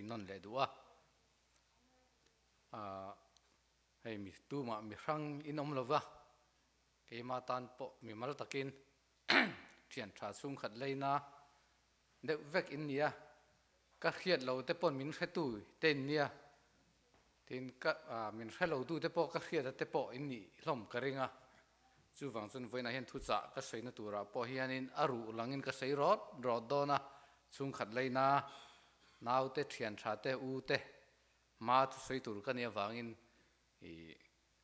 nawn leh duh a. Hei mi tumah mi hrang in awm lova, keima tan pawh mi mal takin thian tha chhungkhat leina deuh vek in nia, ka hriat lo te pawh min hretu te in nia, tin ka min hre lo tu te pawh ka hriat a te pawh in nih hlawm ka ring a, chuvang chuan vawiinah hian thuchah ka sawina turah pawh hianin a ruh langin ka sawi rawt rawt dawn a, chhungkhat leina naute thian tha te u te hma chu sawi tur ka nih avangin i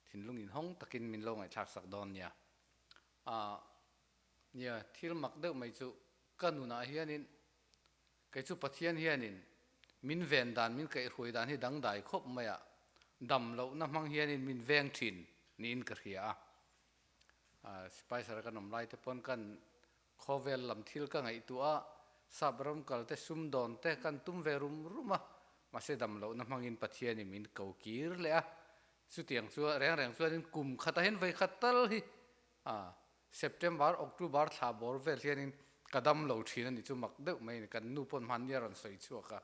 thinlung inhawng takin min lo ngaihthlak sak dawn nia. A nia, thil mak deuh mai chu ka nunah hianin kei chu Pathian hianin min ven dan, min kaihhruai dan hi dangdai khawp mai a, dam lohna hmang hianin min veng thin niin ka hria a. Spicer kan awm lai te pawn kan khawvel lam thil ka ngaihtuah a, sap ram kal te, sumdawn te kan tum ve rum rum a, mahse dam lohna hmangin Pathianin min ko kir leh a, chutiang chu reng reng chuanin kum khatah hian vei khat tal hi A, September, October thla bawr vel hianin ka dam lo thin a nih chu mak deuh mai a ni. Kan nu pawn hmanni a rawn sawi chhuak a,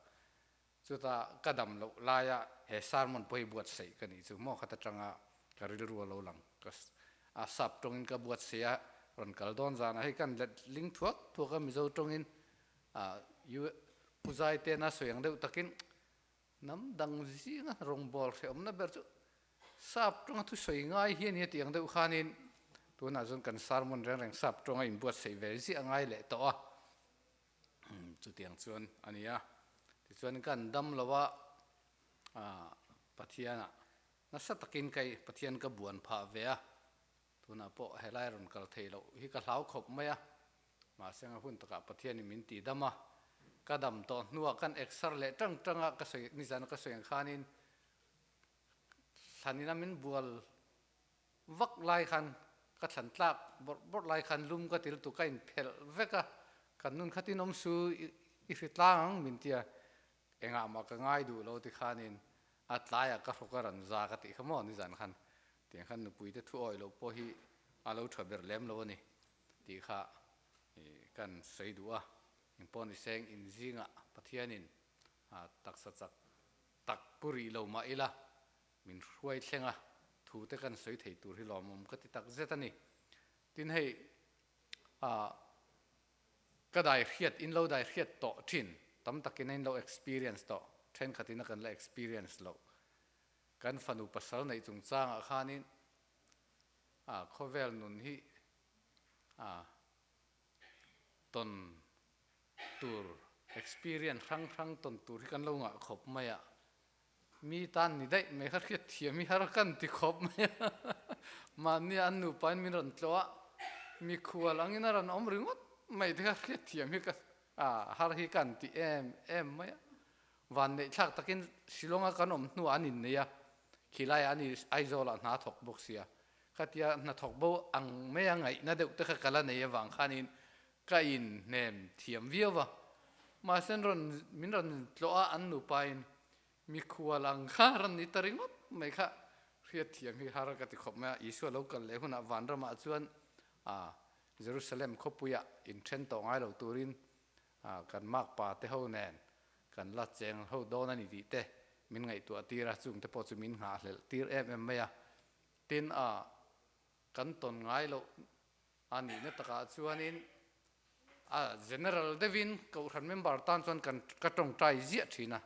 chutah ka dam loh laia he sermon pawh hi buatsaih ka nih chu maw khat atanga ka rilru a lo lang. Ka a sap tawngin ka buatsaih a, rawn kal dawn zanah hei kan let ling thuak thuak a Mizo tawngin a U Pu Zaitena sawi ang deuh takin Hnam dang zinga rawngbâwl hrehawmna ber chu sap ṭawnga thusawi ngai hi a ni a tih ang deuh khanin tunah chuan kan sermon reng reng sap ṭawnga inbuatsaih ve ziah a ngai leh tawh a, chutiang chuan a ni a. Tichuan kan dam lo a, Pathianah nasa takin kei Pathian ka buan phah ve a, tunah pawh helai rawn kal theih loh hi ka hlau khawp mai a. Mahse nga hun takah Pathianin min tih dam a, ka dam tawh hnuah kan exer leh tang tang a, ka sawi nizan ka sawi ang khanin thlanina min bual vak lai khan ka thlan tlak bawrh bawrh lai khan lum ka til tu ka inphelh vek a, kan nun khatin awm su i hri tlang ang min tia engah mah ka ngai duh lo ti khanin a tlaiah ka hrawk a rawn za ka tih kha maw nizan khan tiang khan nupuite thu awih loh pawh hi a lo tha ber lem lo a ni. Tih kha kan sawi duh a, engpawh ni seng inzingah Pathianin taksa chak tak pu rih lo mah ila min hruai thleng a, thu te kan sawi thei tur hi lawmawm ka ti tak zet a ni. Tin hei ka dai hriat, in lo dai hriat tawh thin, tam takin a in lo experience tawh, thenkhatin a kan la experience loh, kan fanu pasal neih chungchangah khanin khawvel nun hi a tawn tur experience hrang hrang tawn tur hi kan lo ngah khawp mai a, mi tan ni daih mai kha hriat thiam hi har kan ti khawp mai a, mahni an nupa in min rawn tlawh a, mikhual angin a rawn awm ringawt mai te kha hriat thiam hi ka har hi kan ti em em mai a, vanneih thlak takin Shillong a kan awm hnuah an innei a, khilaiah an Aizawl ah hna thawk bawk sia, Khatia hnathawk bo ang mai a ngaihna deuh te kha ka la nei avang khanin ka inhnem thiam viau va. Mahse an rawn min rawn tlawh a, an nupain mikhual ang kha rawn ni ta ringawt mai kha hriat thiam hi har ka ti khawp mai a. Isua lo kal leh hunah vanramah chuan Jerusalem khawpuiah inthen tawh ngai lo turin kan makpa te ho nen kan la cheng ho dawn a ni tih te min ngaihtuah tir a, chungte pawh chu min nghahhlelh tir em em mai a. Tin a kan tawn ngai loh a nihna takah chuanin a general deuhin Kohhran member tan chuan kan ka tawngtai ziah thin a,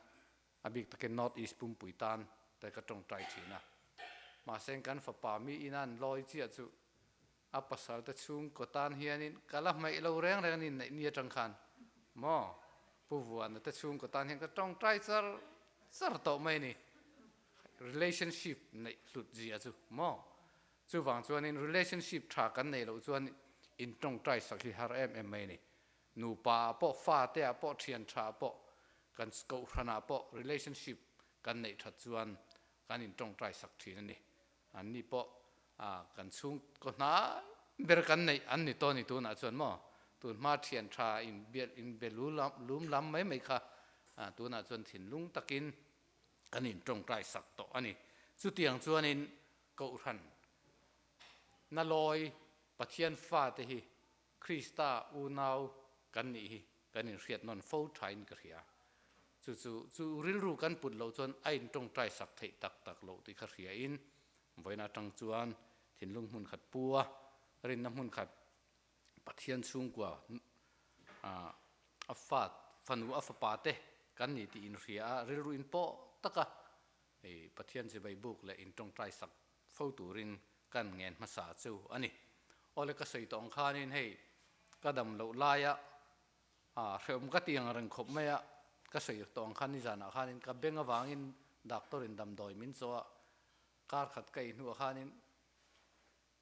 a bik takin North East pumpui tan te ka tawngtai thin a. Mahse kan fapa mi ina an lawi chiah chu a pasal te chhungkaw tan hianin ka la hmaih lo reng reng a ni neih ni atang khan maw Pu Vuana te chhungkaw tan hian ka tawngtai char char tawh mai a ni. Relationship neih hlut zia chu maw? Chuvang chuanin relationship tha kan neih loh chuan intawngtai sak hi har em em mai a ni. Nupa ah pawh, fate ah pawh, thian tha ah pawh, kan kohhran ah pawh relationship kan neih that chuan kan intawngtai sak thin a ni. Anni pawh kan chhungkaw hnai ber kan neih an ni tawh a ni tunah chuan maw? Tun hma thian tha inbe lum lam mai mai kha tunah chuan thinlung takin kan intawngtai sak tawh a ni. Chutiang chuanin Kohhran na lawi Pathian fate hi Krista unau kan nih hi kan inhriat nawn fo thain ka hria. Chu chu chu rilru kan put loh chuan a in tawngtai sak theih tak tak loh tih kha hria in vawiin atang chuan thinlung hmun khat pu a, rinna hmun khat Pathian chhungkua a fa fanu a fapa te kan ni tih in hria a, rilru in pawh taka Pathian chibai buk leh in tawngtai sak fo turin kan ngen hmasa chu a ni. Awle ka sawi tawh ang khanin hei ka dam loh laia hrehawm ka ti ang reng khawp mai a, ka sawi tawh ang khan nizanah khanin ka beng avangin doctor in damdawi min chaw a, kar khat ka ei hnuah khanin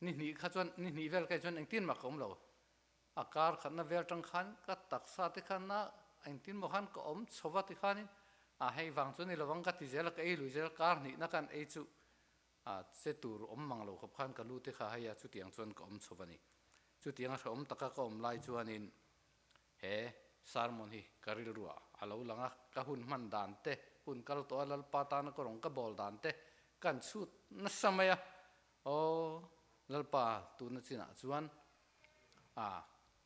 ni hnih kha chuan ni hnih vel ka ei chuan engtin mah ka awm lo, a kar khatna vel tang khan ka taksa te khan a engtin maw khan ka awm chho va tikhanin a hei vang chu ni lovang ka ti zel a, ka ei lui zel kar hnihna khan ei chu a che tur awm mang lo khawp khan ka lu te kha hei a chutiang chuan ka awm chho va ni. Chutiang a hrehawm taka ka awm lai chuanin he sermon hi ka rilruah a lo lang a, ka hun hman dan te, hun kal tawh a Lalpa tana ka rawn ka bawl dan te kan chhut nasa mai a, aw Lalpa tuna chinah chuan a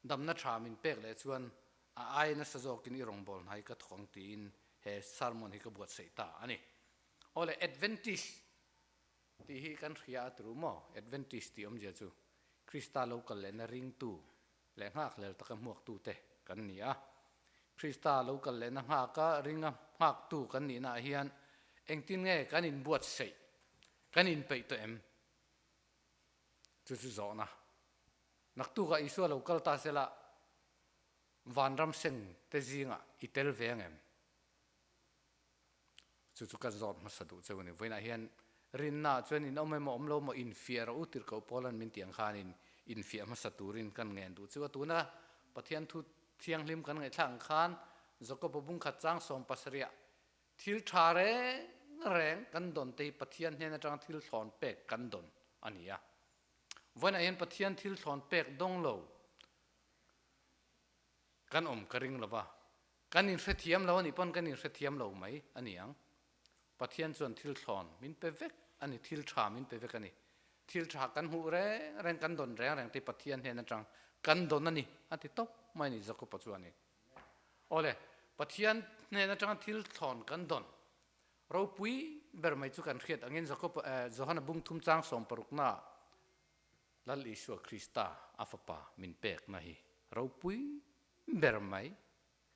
damna tha min pek leh chuan a ai nasa zawkin i rawngbâwl hna hi ka thawk ang tiin he sermon hi ka buatsaih ta a ni. Aw le Adventist tih hi kan hria a turu maw? Adventist tih awmzia chu Krista lo kal lehna ringtu leh nghakhlel taka hmuaktute kan ni a. Krista lo kal lehna nghaka ringa nghaktu kan nihnaah hian engtin nge kan inbuatsaih, kan inpeih tawh em? Chu chu zawhna. Naktukah Isua lo kal ta sela vanram seng te zingah i tel ve ang em? Chu chu ka zawt hmasa duh cheu a ni. Vawiinah hian rinnaah chuan in awm emaw awm lo maw infiah rawh u tirhkoh Paulan min tih ang khanin infiah hmasa turin kan ngen duh cheu a. Tuna Pathian thu thianghlim kan ngaihthlak ang khan Jakob-a bungkhat chang 70ah thil tha reng reng kan dawn te hi Pathian hnen atanga thil thlawn pek kan dawn a ni a. Vawiinah hian Pathian thil thlawn pek dawng lo kan awm ka ring lo va. Kan inhrethiam lo a nih pawn kan inhrethiam lo mai a ni ang. Pathian chuan thil thlawn min pe vek a ni, thil tha min pe vek a ni. Thil tha kan hmuh reng reng, kan dawn reng reng te Pathian hnen atang kan dawn a ni a ti tawp mai a ni Jakob-a chuan in. Awle, Pathian hnen atanga thil thlawn kan dawn ropui ber mai chu kan hriat angin Jakob Johana bung thum chang 60 naah Lal Isua Krista a fapa min pekna hi ropui ber mai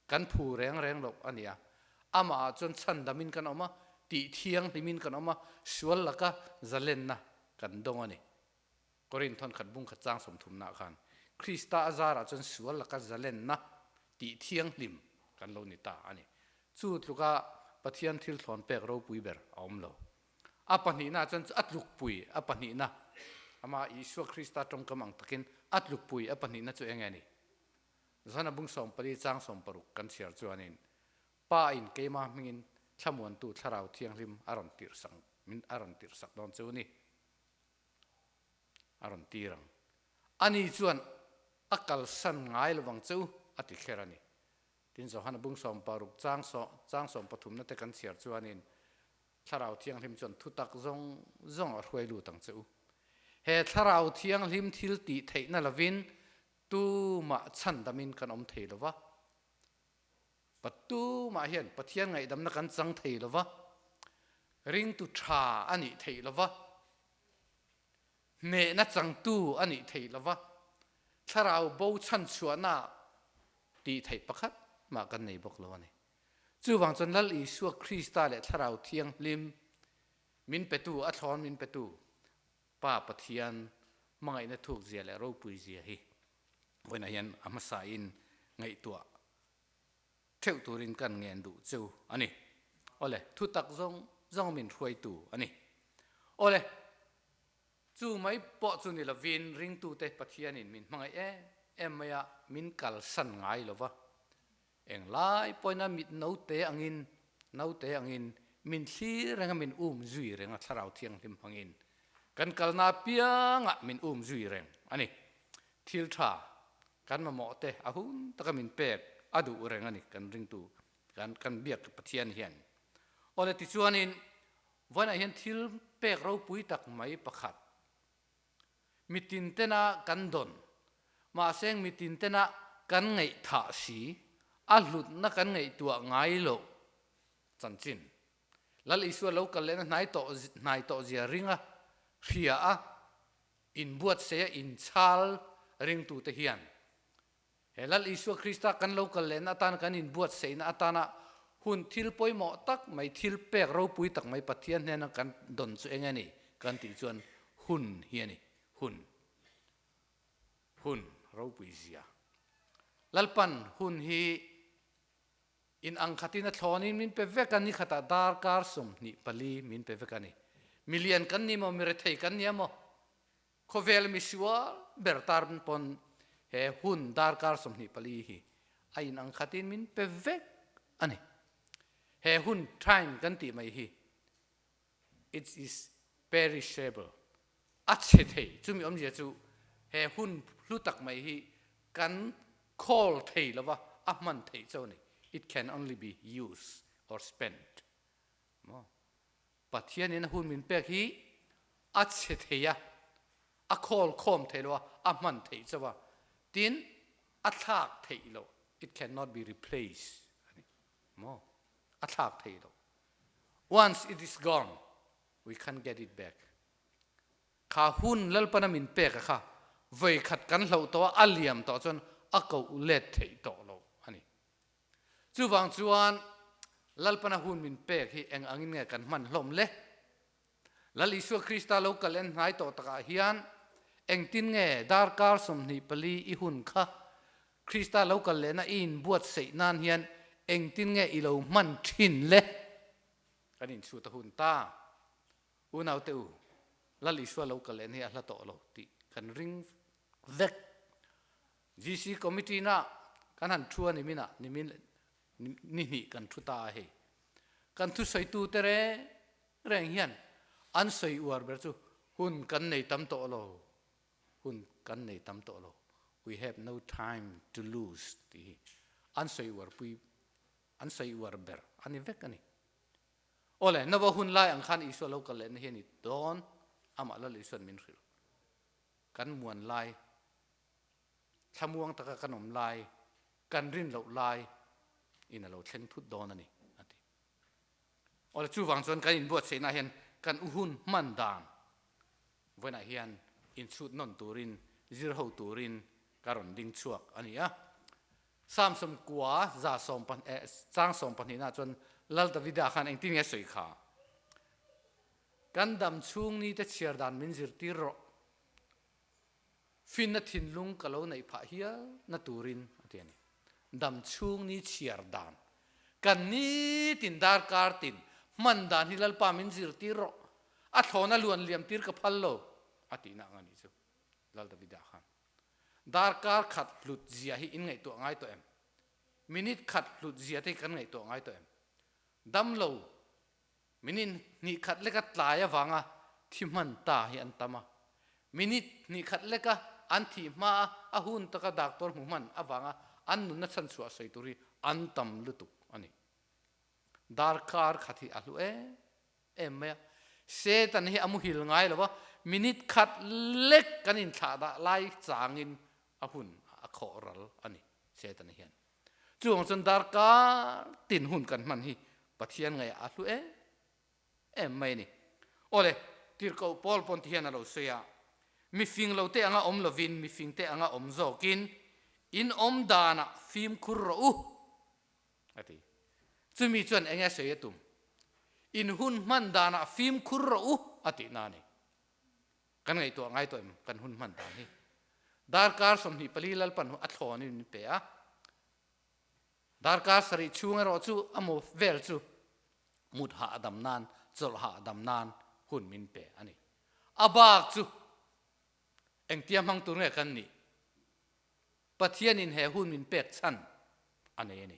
kan phu reng reng loh a ni a. Amah ah chuan chhandamin kan awm a, tih thianghlimin kan awm a, sual laka zalenna kan dawng a ni. Korin thawnkhat bungkhat chang 30 nah khan Krista a zarah chuan sual laka zalenna tih thianghlim kan lo ni ta a ni. Chu tluka Pathian thil thlawn pek ropui ber a awm lo. A pahnihna chuan a tlukpui a pahnihna ama Isua Krista tawngkam ang takin a tlukpui a pahnihna chu eng nge ni? Zana bung 14 chang 60 kan chhiar chuanin Pa in keimah hmingin thlamuantu Thlarau Thianghlim a rawn tirhsak min a rawn tirhsak dawn chu ni. A rawn tir ang. Ani chuan a kalsan ngai lovang che u a ti kher a ni. Tin Johana bung 60 chang chang 30 na te kan chhiar chuanin Thlarau Thianghlim chuan thutak zawng zawng a hruai lut ang che u. He Thlarau Thianghlim thil tih theihna lovin tumah chhandamin kan awm thei lova. Tumah hian Pathian ngaihdamna kan chang thei lova, ringtu tha a nih theih lova, hnehna changtu a nih theih lova, Thlarau bo chhanchhuahna tih theih pakhat mah kan nei bawk lo a ni. Chuvang chuan Lal Isua Krista leh Thlarau Thianghlim min petu, a thlawn min petu Pa Pathian hmangaihna thuk zia leh ropui zia hi vawiinah hian a hmasain ngaihtuah theuh turin kan ngen duh chu a ni. Awle, thutak zawng zawng min hruaitu a ni. Awle, chu mai pawh chu ni lovin ringtute Pathianin min hmangaih em em mai a, min kalsan ngai lova. Englai pawhin a mit naute angin, naute angin min thlir reng a, min um zui reng a, Thlarau Thianghlim hmangin kan kalna apiangah min um zui reng a ni. Thil tha kan mamawh te a hun taka min pek a duh reng a ni kan ringtu kan kan biak Pathian hian. Awle tichuanin vawiinah hian thil pek ropui tak mai pakhat Mitin tena kan dawn, mahse mitin tena kan ngaihthah si, a hlutna kan ngaihtuah ngai loh. Chanchin. Lal Isua lo kal lehna hnai tawh hnai tawh zia ringa hria a inbuatsaih a inchhal ringtute hian he Lal Isua Krista kan lo kal lehna atan kan inbuatsaihna atana hun thil pawimawh tak mai thil pek ropui tak mai Pathian hnena kan dawn chu eng a ni kan tih chuan hun hi a ni hun hun ropui zia Lalpan hun hi In ang khatin a thlawnin min pe vek a, nikhatah darkar 24 min pe vek a ni. Milian kan ni maw, mirethei kan ni a maw? Khawvel misual ber tar pawn he hun darkar 24 hi a in ang khatin min pe vek a ni. He hun time kan tih mai hi it is perishable, a chhe thei. Chumi awmzia chu he hun hlu tak mai hi kan khawl thei lova a hman theih chauh a ni. It can only be used or spent. Maw? Pathianin a hun min pek hi a chhe thei a, a khawl khawm thei lo a, a hman theih chauh a. Tin, a thlak theih loh, it cannot be replaced a ni. Maw? A thlak thei lo. Once it is gone, we can't get it back. Kha hun Lalpana min pek a kha voi khat kan hloh tawh a, a liam tawh chuan a koh let theih tawh lo a ni. Chuvang chuan Lalpana hun min pek hi eng angin nge kan hman hlawm le? Lal Isua Krista lo kal en hnai tawh takah hian engtin nge darkar 24 i hun kha Krista lo kal lehna i inbuatsaih nan hian engtin nge i lo hman thin le? Kan inchhut a hun ta. Unaute u, Lal Isua lo kal lehna hi a hla tawh lo tih kan ring vek. GC Committee na kan han thu a nimin ah, nimin ni hnih kan thu ta a hei. Kan thusawitu te reng reng hian an sawi uar ber chu hun kan nei tam tawh lo, hun kan nei tam tawh lo, we have no time to lose tih hi an sawi uar pui, an sawi uar ber a ni vek a ni. Awle, Nova hun lai ang khan Isua lo kal lehna hi a ni dawn, amah Lal Isua'n min hrilh. Kan muan lai, thlamuang taka kan awm lai, kan rin loh lai in a lo thleng thut dawn a ni, a ti. Awle, chuvang chuan kan inbuatsaihna hian kan u hun hman dan vawiinah hian inchhut nawn turin, zir ho turin ka rawn ding chhuak a ni a. Psalm 90 za sawm eh, chang sawm pahnihna chuan Lal Davida khan engtin nge sawi kha? Kan dam chhung ni te chhiar dan min zirtir rawh. Finna thinlung ka lo neih phah hial na turin a ti a ni. Dam chhung ni chhiar dan. Kan nitin darkar tin hman dan hi Lalpa min zirtir rawh. A thlawna luan liam tir ka phal lo a tihna ang a nih chu Lal Davida khan. Darkar khat hlut zia hi in ngaihtuah ngai tawh em? Minute khat hlut zia te hi kan ngaihtuah ngai tawh em? Dam lo minute hnih khat leka tlai avanga thi hman ta hi an tam a. Minute hnih khat leka an thih hma a a hun taka doctor hmu hman avanga an nunna chhanchhuah sawi tur hi an tam lutuk a ni. Darkar khat hi a hlu em em mai a. Satan hi a muhil ngai lo a, minute khat lek kan inthlah dah lai changin a hun a khawh ral a ni Satan hian. Chuang chuan darkar tin hun kan hman hi Pathian ngaih a hlu em em mai a ni. Awle, tirhkoh Paul pawn ti hian a lo sawi a, Mifing lo te anga awm lovin mifing te anga awm zawkin in awm danah fimkhur rawh u, a ti. Chumi chuan eng nge sawi a tum? In hun hman danah fimkhur rawh u, a tihna a ni. Kan ngaihtuah ngai tawh em kan hun hman dan hi? Darkar 24 Lalpan a thlawnin min pe a. Darkar 7 chhung erawh chu a maw vel chu mut hahdam nan, chawlh hahdam nan hun min pe a ni. A bak chu engtia hmang tur nge kan nih? Pathianin he hun min pek chhan a nei a ni.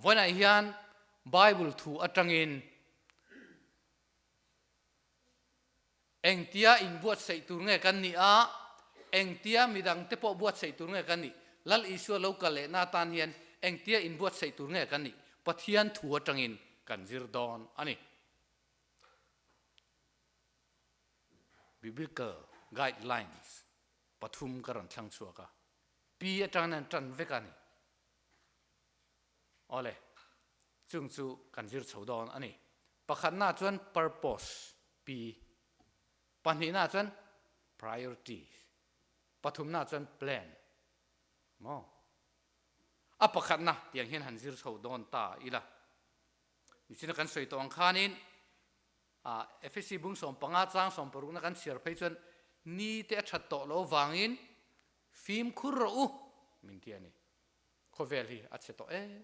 Vawiinah hian Bible thu atangin Engtia inbuatsaih tur nge kan nih a, engtia midangte pawh buatsaih tur nge kan nih? Lal Isua lo kal lehna atan hian engtia inbuatsaih tur nge kan nih? Pathian thu atangin kan zir dawn a ni. Biblical guidelines pathum ka rawn thlang chhuak a, Pi atangin an tan vek a ni. Awle. Chung chu kan zir chho dawn a ni. Pakhatna chuan purpose, P, pahnihna chuan priority, pathumna chuan plan. Maw? A pakhatna tiang hian han zir chho dawn ta ila. Nichina kan sawi tawh ang khanin Efesi bung 15 chang sawmparukna kan chhiar phei chuan ni te a that tawh lo vangin fimkhur rawh u min ti a ni. Khawvel hi a chhe tawh em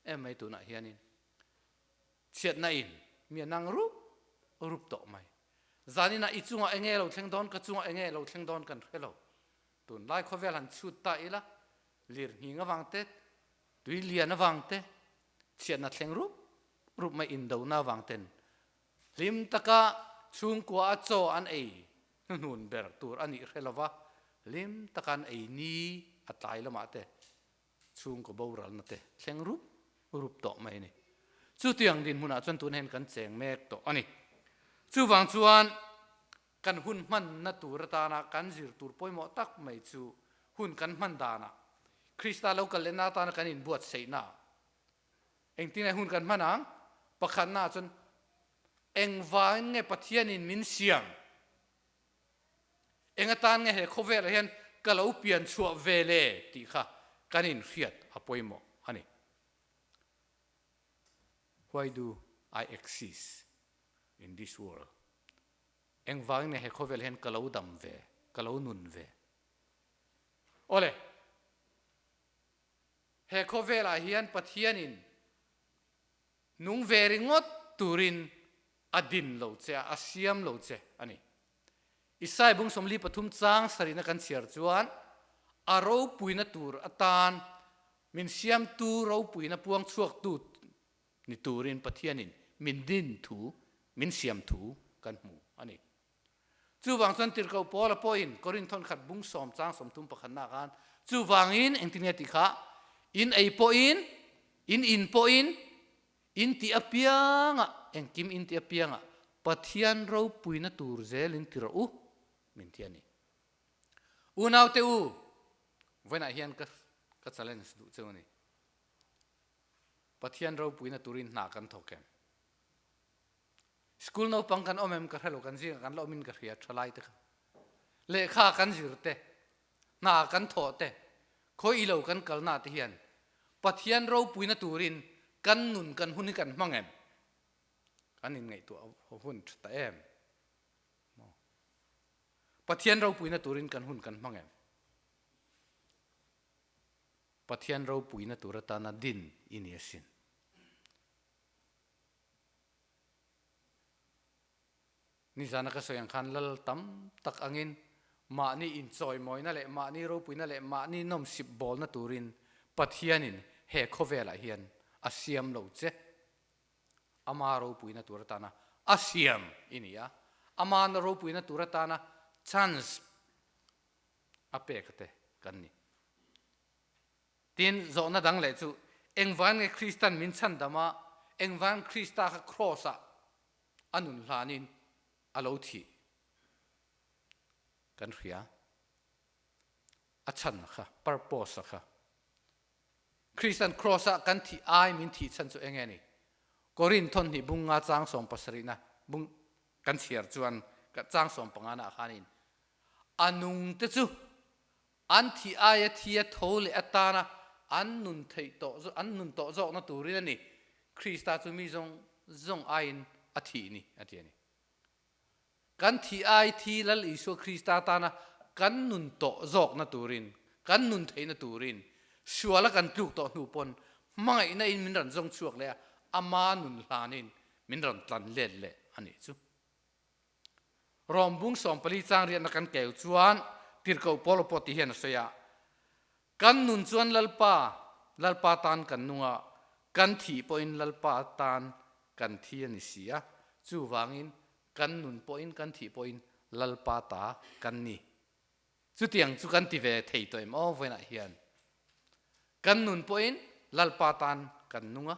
em mai tunah hianin chhiatna in mi a nang rup rup tawh mai. Zaninah i chungah enge lo thleng dawn ka chungah enge lo thleng dawn kan hre lo. Tunlai khawvel han chhut ta ila lirnghing avang te tui lian avang te chhiatna thleng rup rup mai indona avang ten hlim taka chhungkua a chaw an ei hnuhnun ber tur a nih hre lova hlim taka an ei ni a tlai lamah te chhungkaw boralna te thleng rup rup tawh mai a ni. Chutiang dinhmunah chuan tun hian kan cheng mek tawh a ni. Chuvang chuan kan hun hmanna tur atana kan zir tur pawimawh tak mai chu hun kan hman danah Krista lo kal lehna atana kan inbuatsaihna Engtin nge hun kan hman ang? Pakhatna chuan engvangin nge Pathianin min siam? Eng atan nge he khawvelah hian ka lo pian chhuah ve le tih kha kan inhriat a pawimawh a ni. Why do I exist in this world? Engvangin nge he khawvelah hian ka lo dam ve, ka lo nun ve? Awle! He khawvelah hian Pathianin nung ve ringawt turin a din lo che a, a siam lo che a ni. Isai bung 43 chang sarihna kan chhiar chuan a ropuina tur atan min siamtu ropuina puang chhuaktu ni turin Pathianin min din thu, min siam thu kan hmu a ni. Chuvang chuan Tirhkoh Paula pawhin Korinth thawnkhat bung sawm chang 30 pakhatna khan chuvangin engtin nge tih kha in ei pawhin in in pawhin in tih apianga engkim in tih apianga Pathian ropuina tur zelin ti rawh u min ti a ni. Unaute u, vawiinah hian ka ka challenge duh cheu a ni. Pathian ropuina turin hna kan thawk em? School naupang kan awm em ka hrelo kan zingah kan la awmin ka hria thalai te kha. Lehkha kan zir te, hna kan thawh te, khawi ilo kan kalna te hian Pathian ropuina turin kan nun kan hun hi kan hmang em? Kan inngaihtuah hun tha ta em? Pathian ropuina turin kan hun kan hmang em? Pathian ropuina tur atana din i ni asin. Nizana ka sawi ang khan lal tam tak angin mahni inchawimawina leh mahni ropuina leh mahni nawmsip bawlna turin Pathianin he khawvelah hian a siam lo che. Ama ropuina tur atana a siam i ni a, amana ropuina tur atana chance a pek te kan ni. Tin, zawhna dang leh chu, Engvan nge Kristan min chhandam a, engvan Krista kha Kraws-ah a nun hlanin a lo thih? Kan hria. A chhan kha, purpose-a kha. Kristan Kraws-ah kan thih ai min thih chhan chu enge ni? Korinth thawhnih bung nga chang sawmpasarihna bung kan chhiar chuan chang sawmpangana khanin a nung te chu An thih aia thi a tho leh atana an nun theih tawh an nun tawh zawkna turin a ni. Krista chu mi zawng zawng aiin a thih ni, a ti a ni. Kan thih ai thi Lal Isua Krista tana kan nun tawh zawkna turin, kan nun theihna turin, suala kan tluk tawh hnu pawn hmangaihna in min rawn zawng chhuak leh a, ama nun hlanin min rawn tlan let leh a nih chu. Rom bung 14 chang riatna kan keu chuan Tirhkoh Paula pawh ti hian a sawi a, Kan nun chuan Lalpa, Lalpa tan kan nung a, kan thih pawhin Lalpa tan kan thi a ni si a, chuvangin kan nun pawhin kan thih pawhin Lalpa ta kan ni. Chutiang chu kan ti ve thei tawh em aw vawiinah hian. Kan nun pawhin Lalpa tan kan nung a,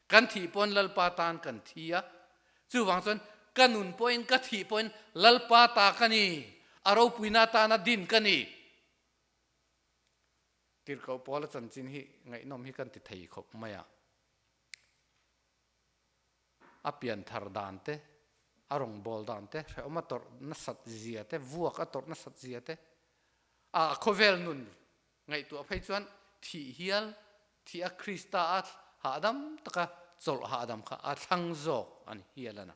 kan thih pawhin Lalpa tan kan thi a, chuvang chuan ka nun pawhin ka thih pawhin Lalpa ta ka ni, a ropuina tana din ka ni. Tirhkoh Paula chanchin hi ngaihnawm hi kan ti thei khawp mai a. A pianthar dan te, a rawngbâwl dan te, hrehawm a tawrh nasat zia te, vuak a tawrh nasat zia te, a khawvel nun ngaihtuah phei chuan thih hial, thih a Krista a hahdam taka chawlh hahdam kha a thlang zawk a ni hial a na.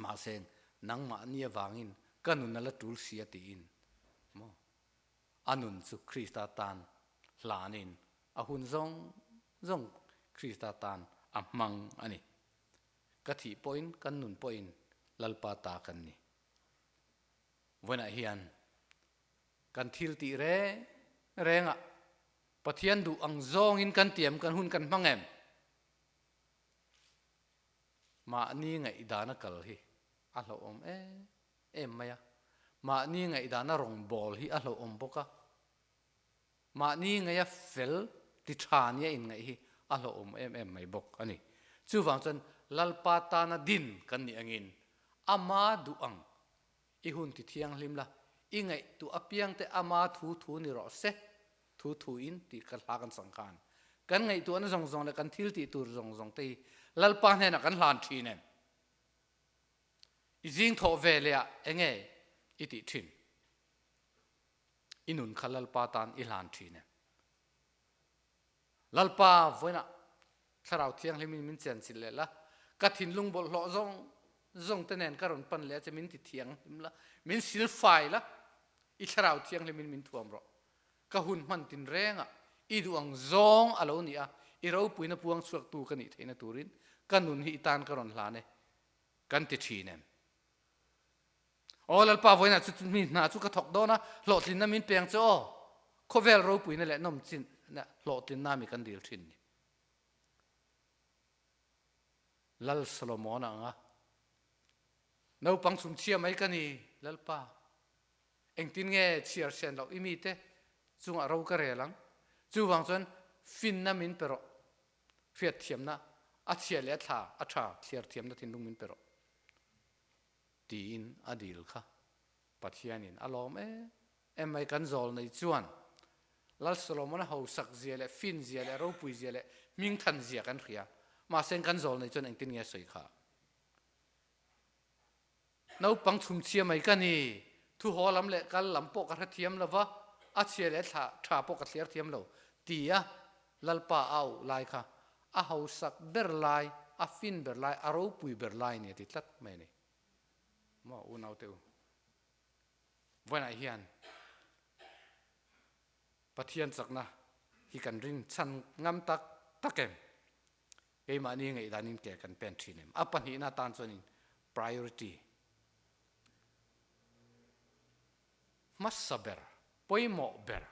Mahse, nangmahni avangin ka nun a la tul si a tiin maw a nun chu Krista tan hlanin a hun zawng zawng Krista tan a hmang a ni. Ka thih pawhin kan nun pawhin Lalpa ta kan ni. Vawiinah hian kan thil tih reng rengah Pathian duh ang zawngin kan tiam kan hun kan hmang em? Mahni ngaihdana kal hi a hlauhawm em em mai a, mahni ngaihdana rawngbâwl hi a hlauhawm bawk a, mahni ngaia fel ti ṭha nia inngaih hi a hlauhawm em em mai bawk a ni. Chuvang chuan Lalpa tana din kan nih angin ama duh ang i hun ti thianghlim la, i ngaihtuah apiangte ama thu thu ni rawh se, thu thu in tih ka hla kan sang khan kan ngaihtuahna zawng zawng leh kan thil tih tur zawng zawng te hi Lalpa hnenah kan hlan thin em? I zing thawh ve leh ah enge i tih thin? I nun kha Lalpa tan i hlan thin em? Lalpa vawiinah Thlarau Thianghlim in min chenchilh leh la, ka thinlung bawlhhlawh zawng zawng te nen ka rawn pan leh a che, min ti thianghlim la, min silfai la, i Thlarau Thianghlim in min thuam rawh. Ka hun hman tin rengah i duh ang zawng a lo ni a, i ropuina puang chhuaktu ka nih theihna turin ka nun hi i tan ka rawn hlan e, kan ti thin em? Aw Lalpa vawiinah chu mi hna chu ka thawk dawn a, hlawhtlinna min peng che aw. Khawvel ropuina leh nawmchinna hlawhtlinna mi kan dil thin ni. Lal Solomon a ang a, Naupang chhumchhia mai ka ni, Lalpa. Engtin nge chhiar sian loh i mite chungah ro ka rel ang? Chuvang chuan finna min pe rawh, hriatthiamna a chhia leh a thla a tha thliar thiamna thinlung min pe rawh. Tiin a dil kha Pathianin a lawm em em mai. Kan zawl nei chuan Lal Solomon-a hausak zia leh fin zia leh ropui zia leh hmingthan zia kan hria. Mahse kan zawl nei chuan engtin nge a sawi kha? Naupang chhumchhia mai ka ni, thuhaw lam leh kal lam pawh ka hrethiam lo va, a chhia leh thla tha pawh ka thliar thiam lo, tia Lalpa a auh lai kha a hausak ber lai, a fin ber lai, a ropui ber lai a ni a ti tlat mai a ni. Maw unaute u, vawiinah hian Pathian chakna hi kan ring chhan ngam tak tak em? Keimahni ngaihdanin ke kan pen thin em? A pahnihna atan chuanin priority hmasa ber, pawimawh ber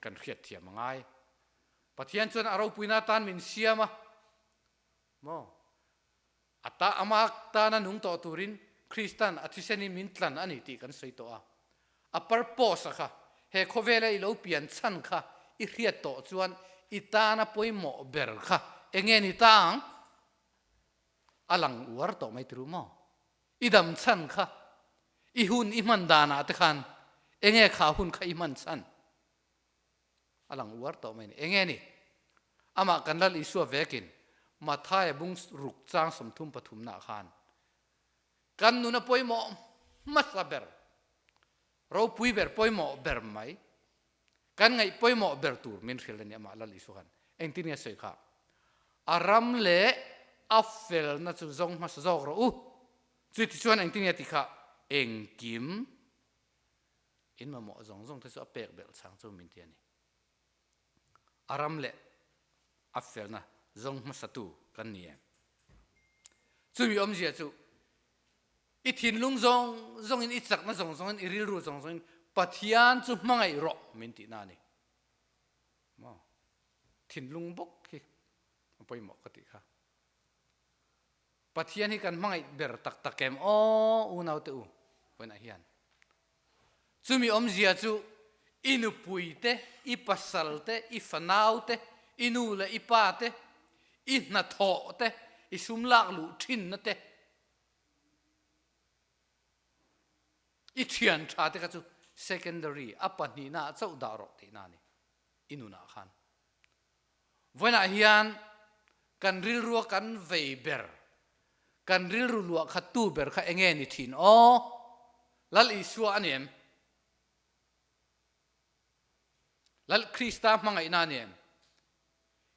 kan hriatthiam a ngai. Pathian chuan a ropuina atan min siam a, maw? A ta ama tana nung tawh turin Kristan a thisenin min tlan a ni tih kan sawi tawh a. A purpose a kha, he khawvela i lo pian chhan kha i hriat tawh chuan i tana pawimawh ber kha enge ni ta ang? A lang uar tawh mai tiru maw? I dam chhan kha, i hun i hman danah te khan enge kha hun kha i hman chhan? A lang uar tawh mai a ni. Enge ni? Amah kan Lal Isua vekin Mathaia bung ruk chang 33 nah khan kan nuna pawimawh hmasa ber, ropui ber, pawimawh ber mai, kan ngaih pawimawh ber tur min hrilh a ni amah Lal Isua khan. Engtin nge sawi kha? A ram leh a felna chu zawng hmasa zawk rawh u. Chutichuan engtin nge ti kha? Engkim In mamawh zawng zawng te chu a pek belh chang chu min ti a ni. A ram leh a felna zawng hmasatu kan ni em? Chumi awmzia chu i thinlung zawng zawngin, i chakna zawng zawngin, i rilru zawng zawngin Pathian chu hmangaih rawh min tihna a ni. Maw? Thinlung bawk hi a pawimawh ka tih kha. Pathian hi kan hmangaih ber tak tak em aw unaute u vawiinah hian. Chumi awmzia chu i nupui te, i pasal te, i fanau te, i nu leh i pa te, i hnathawh te, i sum lak luh thinna te, i thian tha te kha chu secondary a pahnihna ah chauh dah rawh tihna a ni i nunah khan. Vawiinah hian. Kan rilrua kan vei ber, kan rilru luah khattu ber kha enge ni thin aw? Lal Isua a ni em? Lal Krista hmangaihna a ni em?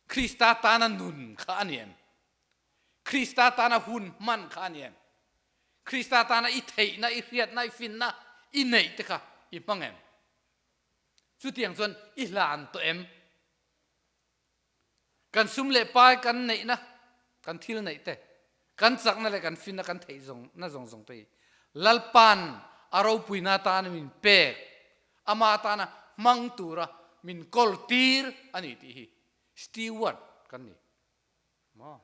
Krista tana nun kha a ni em? Krista tana hun hman kha a ni em? Krista tana i theihna, i hriatna, i finna, i neih te kha i hmang em? Chutiang chuan i hlan tawh em? Kan sum leh pai kan neihna, kan thil neih te, kan chakna leh kan finna kan theih zawng na zawng zawng te hi Lalpa'n a ropuina atana min pek, ama atana hmang tura min kawl tir a ni tih hi steward kan ni. Maw?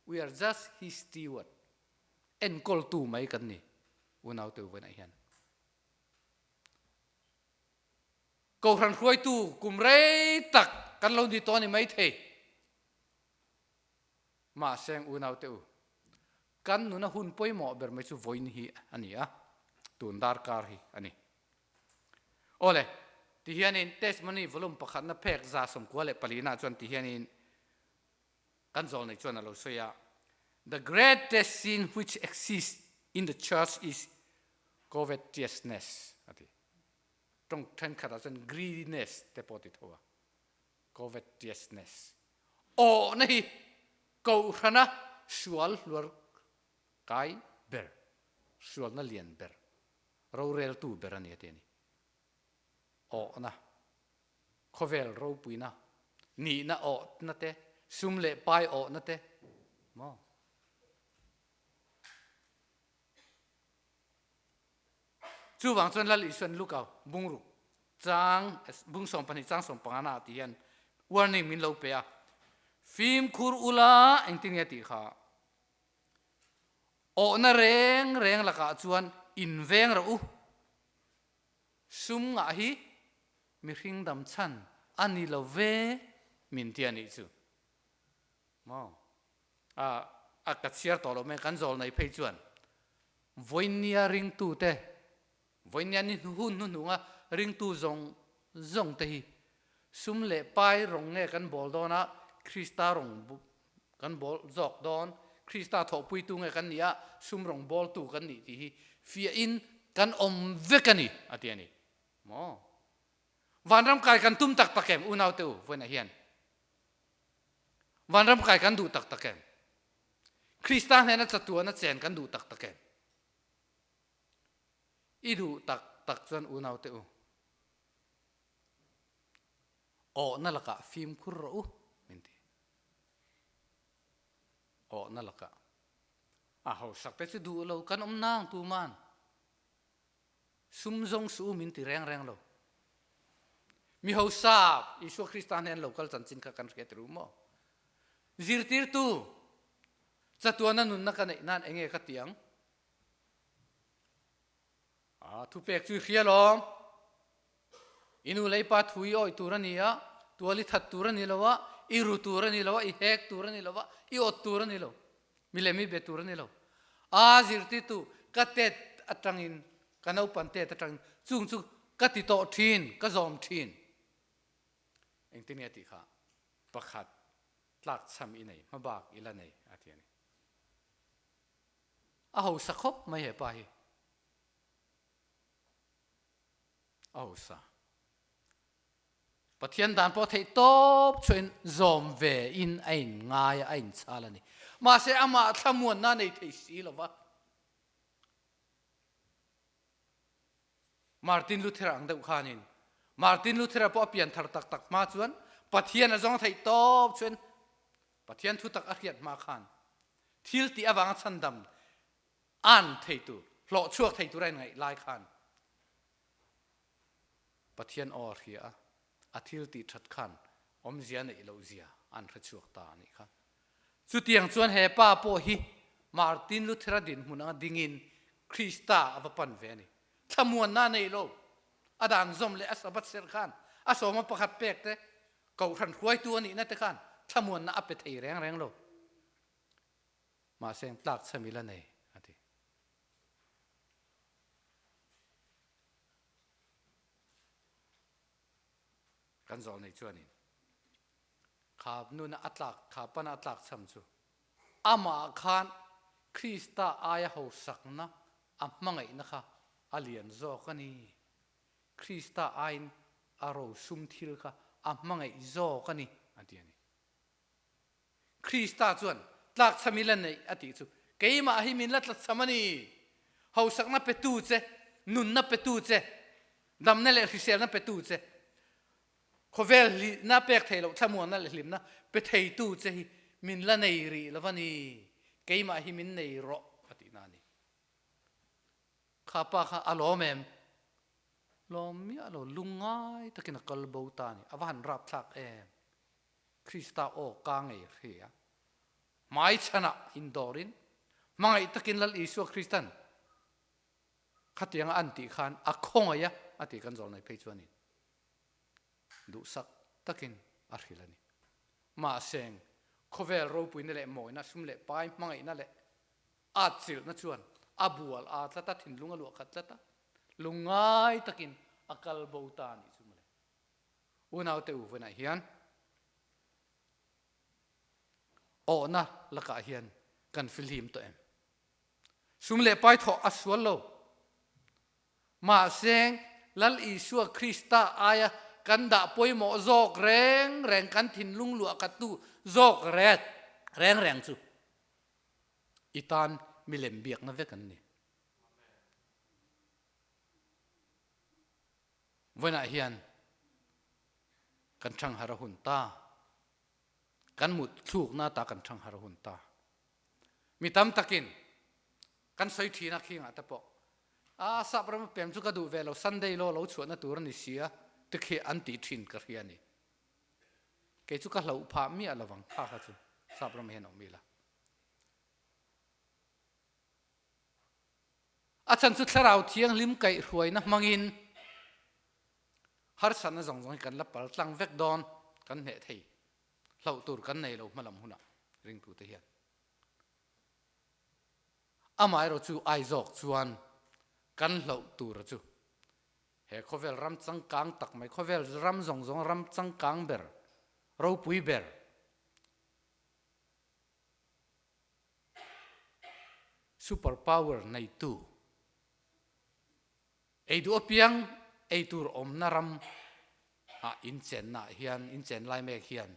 We are just his steward. Enkawltu mai kan ni unaute uvainah hian. Kohhran hruaitu kum rei tak kan lo ni tawh a ni maithei. Mahse ang unaute u, kan nuna hun pawimawh ber mai chu vawiin hi a ni a, tun darkar hi a ni. Awle, tihianin Testimony volume pakhatna phek 94 ah chuan tihianin kan zawlnei chuan a lo sawi a, The greatest sin which exists in the church is covetousness a ti. Tawng thenkhatah chuan greediness te pawh ti tho a, covetousness. Awhna hi kohhrana sual hluar kai ber, sualna lian ber, roreltu ber a ni a ti a ni. Awhna, khawvel ropuina, nihna awhna te, sum leh pai awhna te, maw? Chuvang chuan Lal Isuan Luka bungruk chang bung 12 chang 15 na ti hian warning min lo pe a, fimkhur ula engtin nge tih kha awhna reng reng lakah chuan inveng rawh u, sum ngah hi mihring dam chhan a ni lo ve min ti a nih chu maw. A ka chhiar tawh lo mai kan zawl nei phei chuan vawinia ringtute vawinia ni hun hnuhnunga ringtu zawng zawng te hi sum leh pai rawng nge kan bawl dawn a Krista rawng kan bawl zawk dawn Krista thawhpuitu nge kan nih a sum rawng bawltu kan nih tih hi fiahin kan awm vek a ni a ti a ni maw vanram kai kan tum tak tak em unaute u vawiinah hian Vanram kai kan duh tak tak em? Krista hnena chatuana chen kan duh tak tak em? I duh tak tak chuan unau te u. Awhna lakah fimkhur rawh u min ti. Awhna lakah. A hausak te chu duh lo kan awm nang tuman. Sum zawng suh u min ti reng reng lo. Mi hausa Isua Krista hnen lo kal chanchin kha kan hriat ru maw? Zirtirtu chatuana nunna ka neih nan enge ka ti ang? A thupek chu i hria lawm. I nu lei pa thu i awih tur a ni a, tual i that tur a ni lo a, i ru tur a ni lo a, i hek tur a ni lo a, i awt tur a ni lo, milem i be tur a ni lo. A zirtirtu ka tet atangin, ka naupan tet atangin chung chu ka ti tawh thin, ka zawm thin. Engtin nge tih kha pakhat tlakchham i nei, hmabak i la nei a ti a ni. A hausa khawp mai he pa hi. A hausa. Pathian dan pawh theih tawp chuan zawm ve in a in ngai a, a in chhal a ni. Mahse amah thlamuanna a nei thei si lo va. Martin Luther ang deuh khanin Martin Luther pawh a pian thar tak tak hma chuan Pathian a zawng theih tawp chuan Pathian thu tak a hriat hma khan thil tih avanga chhandam an thei tur, hlawh chhuak thei tur a inngaih lai khan Pathian aw a hria a, a thil tih that khan awmzia neih loh zia an hre chhuak ta a nih kha. Chutiang chuan he pa pawh hi Martin Luther-a dinhmun anga dingin Krista a va pan ve a ni. Thlamuanna a nei lo. A dan zawm leh a Sabbath serh khan a sawma pakhat pek te, kohhran hruaitu a nihna te khan thlamuanna a pe thei reng reng lo. Mahse tlak chhem ila nei a ti. Kan zawh nei chuanin. Kha nuna a tlak, kha pana a tlak cham chu amah khan Krista aia hausakna a hmangaihna kha a lian zawk a ni. Krista aiin a rosum thil kha a hmangaih zawk a ni, a ti a ni. Krista chuan tlakchham i la neih a tih chu keimah hi min la tlachham a ni. Hausakna petu che, nunna petu che, damna leh hriselna petu che, khawvel hlihna pek thei loh thlamuanna leh hlimna pe theitu che hi min la nei rih lo va ni. Keimah hi min nei rawh a tihna a ni. Kha pa kha a lawm em? Lawm miah lo, lungngai takin a kal bo ta a ni. A va han rapthlak em? Krista aw ka ngei hria. Hmaichhanah indawrin, hmangaih takin Lal Isua Kristan khatianga an tih khan a khawngaih a, a tih kan zawlnei phei chuanin duhsak takin a hrilh a ni. Mahse, khawvel ropuina leh mawina, sum leh pai hmangaihna leh atchilhna chuan a bual a tlat a, thinlung a luah khat tlat a, lungngai takin a kal bo ta a nih chu mawle. Unaute u vawiinah hian awhna lakah hian kan fihlim tawh em? Sum leh pai thawh a sual lo. Mahse, Lal Isua Krista aia kan dah pawimawh zawk reng reng, kan thinlung luah khattu zawk reng reng chu i tan milem biakna vek an ni. Vawiinah hian kan ṭhanghar a hun ta. Kan mut thlukna ta kan ṭhanghar a hun ta. Mi tam takin kan sawi ṭhin a khingah te pawh a sap ram pem chu ka duh ve lo Sunday law lo chhuahna tur a ni sia ti khi an ti ṭhin ka hria ni. Kei chu ka hlauh phah miah lovang kha kha chu sap ram hian awm ila. A chhan chu Thlarau Thianghlim kaihhruaina hmangin harsatna zawng zawng hi kan la pal tlang vek dawn, kan hneh thei. Hlauh tur kan nei lo hmalam hunah ringtute hian. Amaherawh chu ai zawk chuan kan hlauh tura chu he khawvel ram changkang tak mai, khawvel ram zawng zawng ram changkang ber, ropui ber, Super power neitu ei duh apiang ei tur awmna ram ah inchenna hian inchen lai mek hian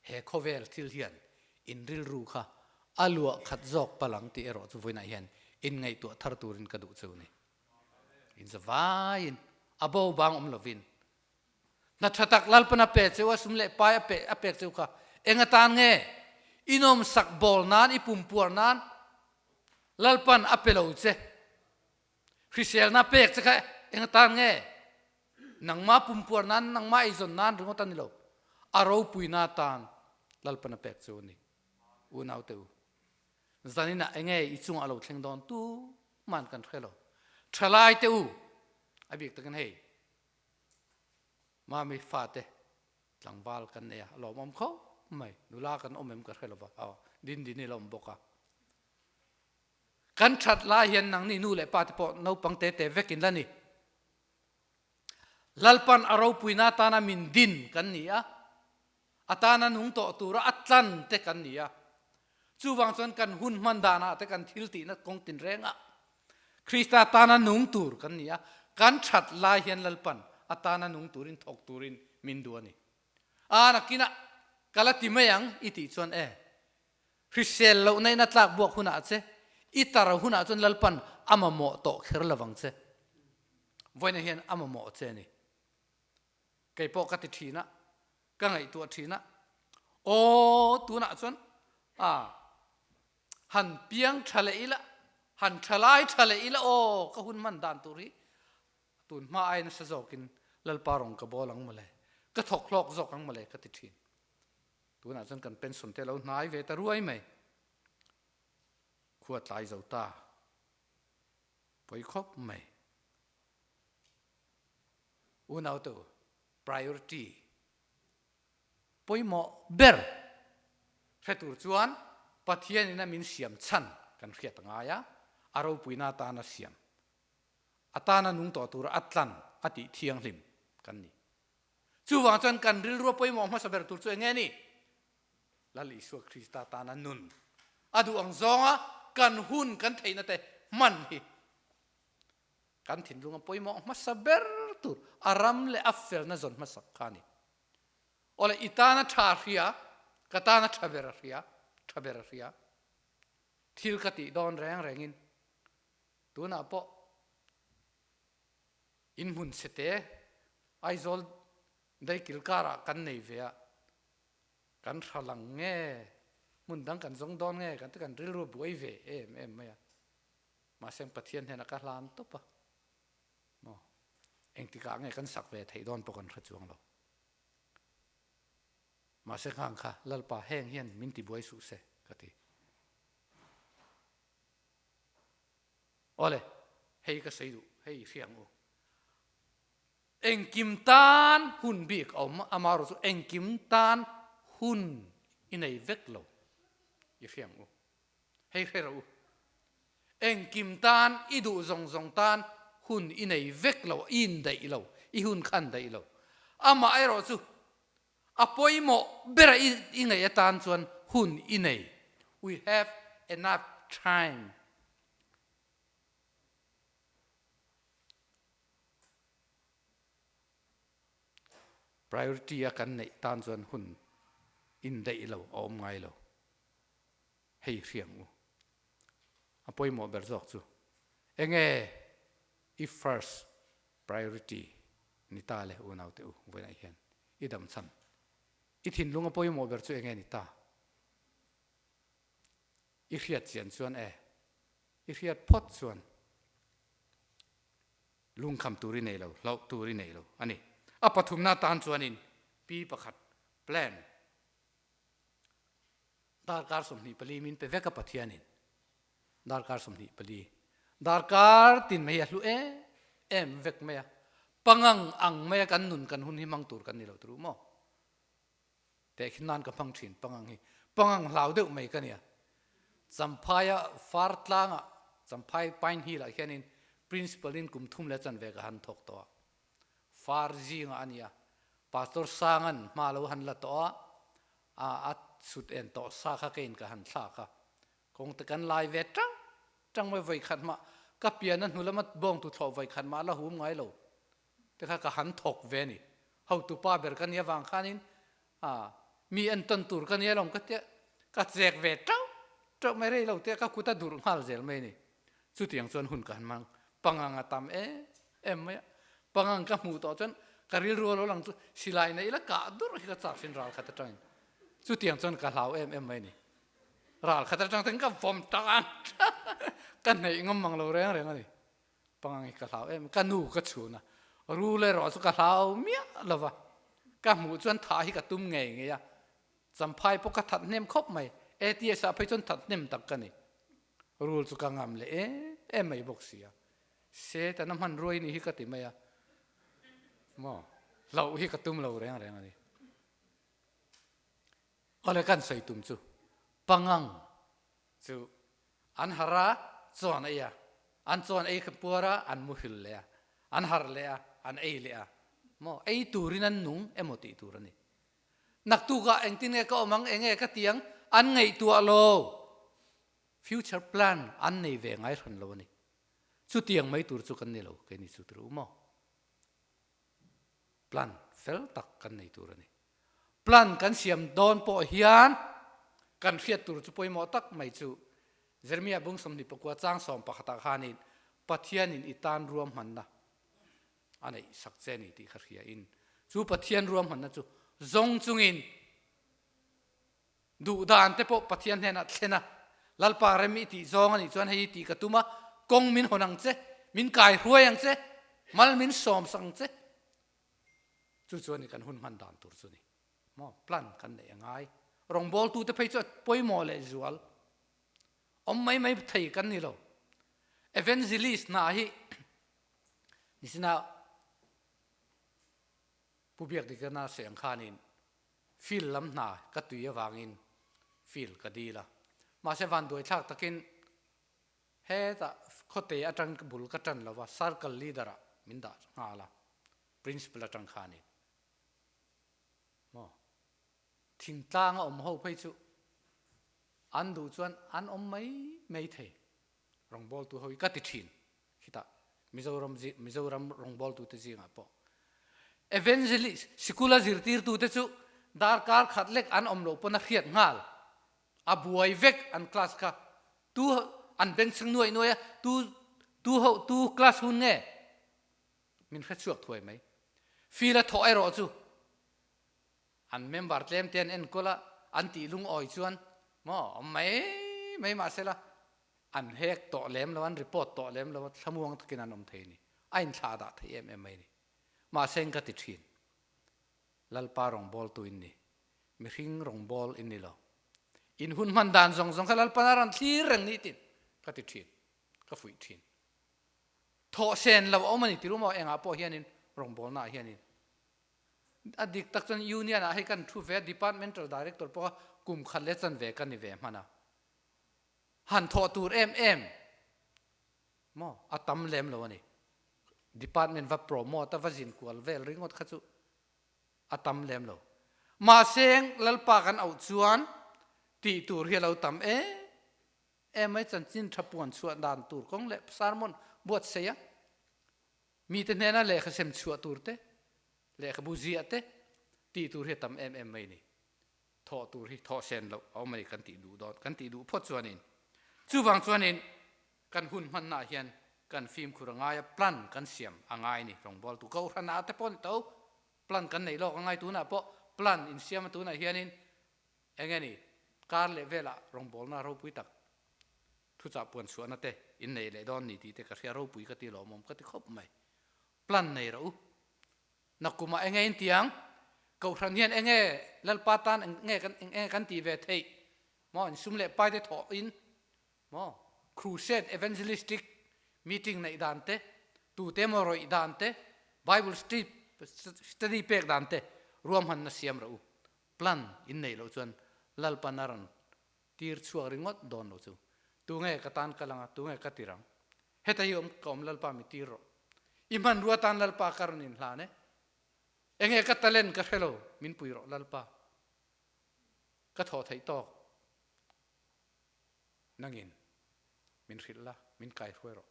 he khawvel thil hian in rilru kha a luah khat zawk palh ang tih erawh chu vawiinah hian in ngaihtuah thar turin ka duh chu ni. In zavaiin a bo bang awm lovin Hna ṭha tak Lalpan a pe cheu a, sum leh pai a pe a pek cheu kha eng atan nge? I nawmsak bawl nan, i pumpuar nan Lalpan a pe lo che. Hriselna pek che kha eng atan nge? Nangmah pumpuar nan, nangmah eizawn nan ringawt a ni lo. A ropuina atan Lalpan a pek cheu a ni. Unaute u, zaninah enge i chungah a lo thleng dawn tuman kan hre lo. Ṭhalaite u, a bik takin hei, Mami fate tlangval kan nei a, a lawmawm khawp mai. Nula kan awm em ka hre lova, aw din din i la awm bawk a. Kan that lai hian nangni nu leh pa te pawh naupang te te vekin la ni. Lalpan a ropuina atana min din kan ni a, atana nung tawh tura a tlan te kan ni a. Chuvang chuan kan hun hman danah te kan thil tihna kawng tinrengah Krista tana nung tur kan ni a, kan that lai hian Lalpan atana nung turin thawk turin min duh a ni. A nakinah ka la ti mai ang i tih chuan e, hrisel lohna in a tlak buak hunah che, i tar hunah chuan Lalpan a mamawh tawh kher lovang che. Vawiinah hian a mamawh che a ni. Kei pawh ka ti thin a, ka ngaihtuah thin a, aw tunah chuan a han piang tha leh ila, han tha lai tha leh ila aw ka hun hman dan tur hi tun hma ai nasa zawkin Lalpa rawng ka bawl ang mawle, ka thawk hlawk zawk ang mawle ka ti thin. Tunah chuan kan pension te lo hnai ve ta ruai mai. Khua tlai zo ta. Pawi khawp mai. Unaute u, priority pawimawh ber hre tur chuan Pathianin a min siam chhan kan hriat a ngai a, a ropuina atana siam, atana nung tawh tura a tlan a tih thianghlim kan ni. Chuvang chuan kan rilrua pawimawh hmasa ber tur chu eng nge ni? Lal Isua Krista tana nun a duh ang zawnga kan hun kan theihna te hman hi kan thinlunga pawimawh hmasa ber tur a ram leh a felna zawn hmasak kha a ni. Awle i tana tha hria, ka tana tha ber a hria, tha ber a hria. Thil ka tih dawn reng rengin tunah pawh inhmun chhete Aizawl daikil karah kan nei ve a, kan hra lang nge, hmun dang kan zawng dawn nge kan ti kan rilru buai ve em em mai a. Mahse Pathian hnenah ka hlan tawp a, maw engtikah nge kan sak ve theih dawn pawh kan hre chuang lo. Mahse nghang kha Lalpa heng hian min ti buai suh se ka ti. Awle, hei ka sawi duh, hei i hria ang u. Engkim tan hun bik a awm, amaherawh chu engkim tan hun i nei vek lo i hria ang u. Hei hre rawh u. Engkim tan, i duh zawng zawng tan hun i nei vek lo, i indaih lo, i hun kha an daih lo. Amaherawh chu a pawimawh bera i ngaih atan chuan hun i nei. We have enough time. Priority a kan neih tan chuan hun indaih lo a awm ngai lo. Hei hriang u. A pawimawh ber zawk chu enge i first priority ni ta le unaute u vawiinah hian i dam chhan i thinlung a pawimawh ber chu enge ni ta? I hriat chian chuan e, i hriat phawt chuan lungkham tur i nei lo, hlauh tur i nei lo a ni. A pathumna atan chuanin pi pakhat plan Darkar 24 min pe vek a Pathianin. Darkar 24. Darkar tin mai a hlu em em vek mai a. Pangang ang mai a kan nun kan hun hi hmang tur kan ni lo turu maw? Tehkhin nan ka hmang thin pangang hi. Pangang hlau deuh mai ka nia. Champhaia far tlanga Champhai Pine Hill ah hianin Principal in kum thum leh chanve ka han thawk tawh a. Far zinga a nia. Pastor Sangan hma lo han la tawh a. A a sut en tawh sa kha keiin ka han thlak a, kawng te kan lai ve tang tang mai vawi khat mah ka pian a hnu lama bawng tu thlawh vawi khat mah a la hum ngai lo te kha ka han thawk ve a ni. Hotu pa ber ka nia vang khanin a mi entawn tur ka nia lawm ka tia ka chek ve tang tang mai rei lo te ka kut a durh nghal zel mai a ni. Chutiang chuan hun ka han hmang pangang a tam em em mai a, pangang ka hmuh tawh chuan ka rilru a lo lang chu silai nei ila kah durh hi ka chak thin ral khat atangin chutiang chuan ka hlau em em mai a ni. Ral khat atang chuan ka vawm tang ang ka hneih ngam mang lo reng reng a ni. Pangang hi ka hlau em ka nu ka chhun a, rul erawh chu ka hlau miah lo va, ka hmuh chuan thah hi ka tum ngei ngei a, Champhai pawh ka that hnem khawp mai, ATS ah phei chuan that hnem tak ka ni. Rul chu ka ngam leh em em mai bawk si a. Satan a hman ruai ni hi ka ti mai a. Maw? Hlauh hi ka tum lo reng reng a ni. Awle kan sawi tum chu pangang chu an har a, chawn ei a. An chawn ei kha puar a, an muhil leh a. An har leh a, an ei leh a. Maw? Ei turin an nung emaw tih tur a ni. Naktukah engtin nge ka awm ang, enge ka ti ang, an ngaihtuah lo. Future plan an nei ve ngai hran lo a ni. Chutiang mai tur chu kan ni lo, keini chu tur u maw? Plan fel tak kan nei tur a ni. Plan kan siam dawn pawh hian kan hriat tur chu pawimawh tak mai chu Jeremiah bung 24 chang sawm pakhatah khanin Pathianin i tan ruahmanna a neih sak che ni tih kha hria in chu Pathian ruahmanna chu zawng chungin duh dan te pawh Pathian hnenah thlen a, Lalpa rem i tih zawng a nih chuan hei i tih ka tum a, kawng min hawn ang che, min kai hruai ang che, mal min sawm sak ang che. Chu chu a ni kan hun hman dan tur chu ni. Maw plan kan neih a ngai. Rawngbawltu te phei chu a pawimawh leh zual. Awm mai mai thei kan ni lo. Evangelist hna hi Nichina Pu Biakdikana sawi ang khanin field lam hna ka tui avangin field ka dil a. Mahse vanduai thlak takin hetah khawte atang bul ka tan lova circle leader ah min dah nghal a, principal atang khanin. Thingtlang a awm ho phei chu an duh chuan an awm mai mai thei. Rawngbawltu ho hi ka ti thin khitah Mizoram Mizoram rawngbawltute zingah pawh. Evangelist sikula zirtirtute chu darkar khat lek an awm loh pawn a hriat nghal. A buai vek an class kha. Tu an bengchheng nuaih nuaih a, tu tu ho tu class hun nge? Min hrechhuak thuai mai. Feel a thawh erawh chu an member tlem te an enkawl a, an tih lungawi chuan maw awm mai mai mahsela an hek tawh lem lo, an report tawh lem lo a, thlamuang takin an awm thei a ni. A inthlah dah thei em em mai a ni. Mahse ka ti thin, Lalpa rawngbawltu in ni, mihring rawngbâwl in ni lo. In hun hman dan zawng zawng kha Lalpan a rawn thlir reng ni tin ka ti thin, ka fuih thin. Thawh sen lo a awm a ni ti ru maw engah pawh hianin rawngbawlnaah hianin. A dik tak chuan Union ah hei kan thu ve a, Departmental Director pawh kha kum khat leh chanve ka ni ve hman a. Han thawh tur em em maw a tam lem lo a ni. Department va promote a va zin kual vel ringawt kha chu a tam lem lo. Mahse Lalpa kan auh chuan tih tur hi a lo tam em em mai chanchin tha puan chhuah dan tur kawng leh sermon buatsaih a mite hnena lehkha sem chhuah tur te lehkhabu ziah te tih tur hi a tam em em mai ni. Thawh tur hi thawh sen loh a awm a ni kan tih duh dawn kan tih duh phawt chuanin chuvang chuanin kan hun hmannaah hian kan fimkhur a ngai a plan kan siam a ngai a ni rawngbawltu kohhranah te pawh ni tho plan kan neih lawk a ngai tunah pawh plan insiam a tunah hianin eng nge ni kar leh velah rawngbawlna ropui tak thuchah puan chhuahna te innei leh dawn ni tih te ka hria ropui ka ti lawmawm ka ti khawp mai plan nei rawh u Nakumah enge in tiang? Kohhran hian enge Lalpa tan enge kan enge kan tih ve theih? Maw insum leh pai te thawh in maw crusade evangelistic meeting neih dan te, tute emaw rawih dan te, Bible study pek dan te ruahmanna siam rawh u. Plan in neih loh chuan Lalpan a rawn tir chhuak ringawt dawn lo chu. Tunge ka tan kal anga, tunge ka tir ang? Heta hi awm ka awm Lalpa mi tir rawh. I hmanrua tan Lalpa ka rawn inhlan e. Enge ka talent ka hre lo, min pui rawh Lalpa. Ka thawh theih tawk nangin min hrilh la, min kai hruai rawh.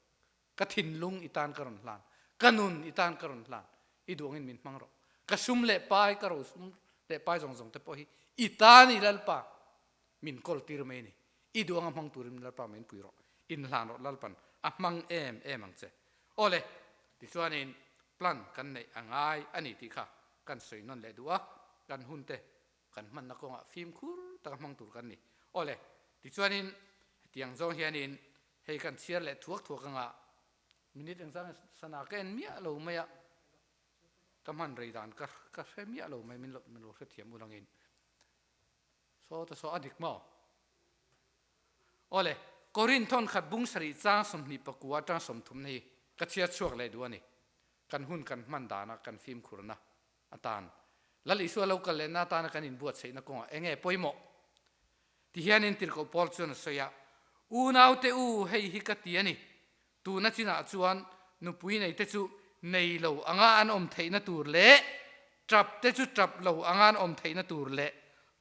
Ka thinlung i tan ka rawn hlan, ka nun i tan ka rawn hlan, i duh angin min hmang rawh. Ka sum leh pai, ka ro sum leh pai zawng zawng te pawh hi i tan i Lalpa min kawl tir mai a ni. I duh anga hmang turin Lalpa min pui rawh, inhlan rawh Lalpan a hmang em em ang che. Awle, tichuanin plan kan neih a ngai a ni tih kha kan sawi nawn leh duh a, kan hunte kan hmanna kawngah fimkhur taka hmang tur kan ni. Awle, tichuanin hetiang zawng hianin hei kan chhiar leh thuak thuak anga minute engzang sana ka en miah lo mai a, ka hman rei dan ka ka hre miah lo mai min lo min lo hrethiam ulangin. Saw ta saw a dik maw? Awle, Korin thawnkhat bung sarih chang 24 atang 30 hi ka chhiar chhuak leh duh a ni. Kan hun kan hman dana kan fimkhurna atan Lal Isua lo kal lehna atana kan inbuatsaihna kawngah eng nge pawimawh? Ti hianin Tirhkoh Paul chuan a sawi a, Unaute u, hei hi ka ti a ni. Tuna chinah chuan nupui neite chu nei lo anga an awm theihna tur leh tap te chu tap lo anga an awm theihna tur leh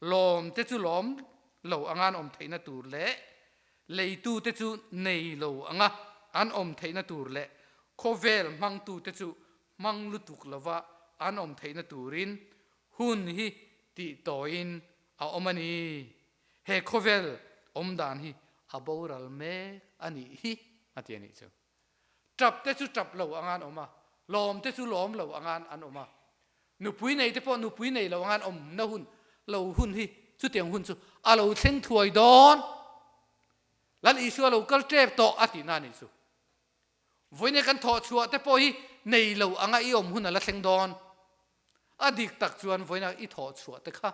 lawm te chu lawm lo anga an awm theihna tur leh leitute chu nei lo anga an awm theihna tur leh khawvel hmangtute chu hmang lutuk lova an awm theihna turin hun hi tih tawiin a awm a ni. He khawvel awm dan hi a boral mek a nih hi a ti a nih chu. Tap te chu tap lo anga an awm a, lawm te chu lawm lo anga an awm a, nupui nei te pawh nupui nei lo anga an awm na hun lo hun hi chutiang hun chu a lo thleng thuai dawn. Lal Isua lo kal tep tawh a tihna a nih chu. Vawiin kan thawh chhuah te pawh hi nei lo anga i awm hun a la thleng dawn. A dik tak chuan vawiina i thawh chhuah te kha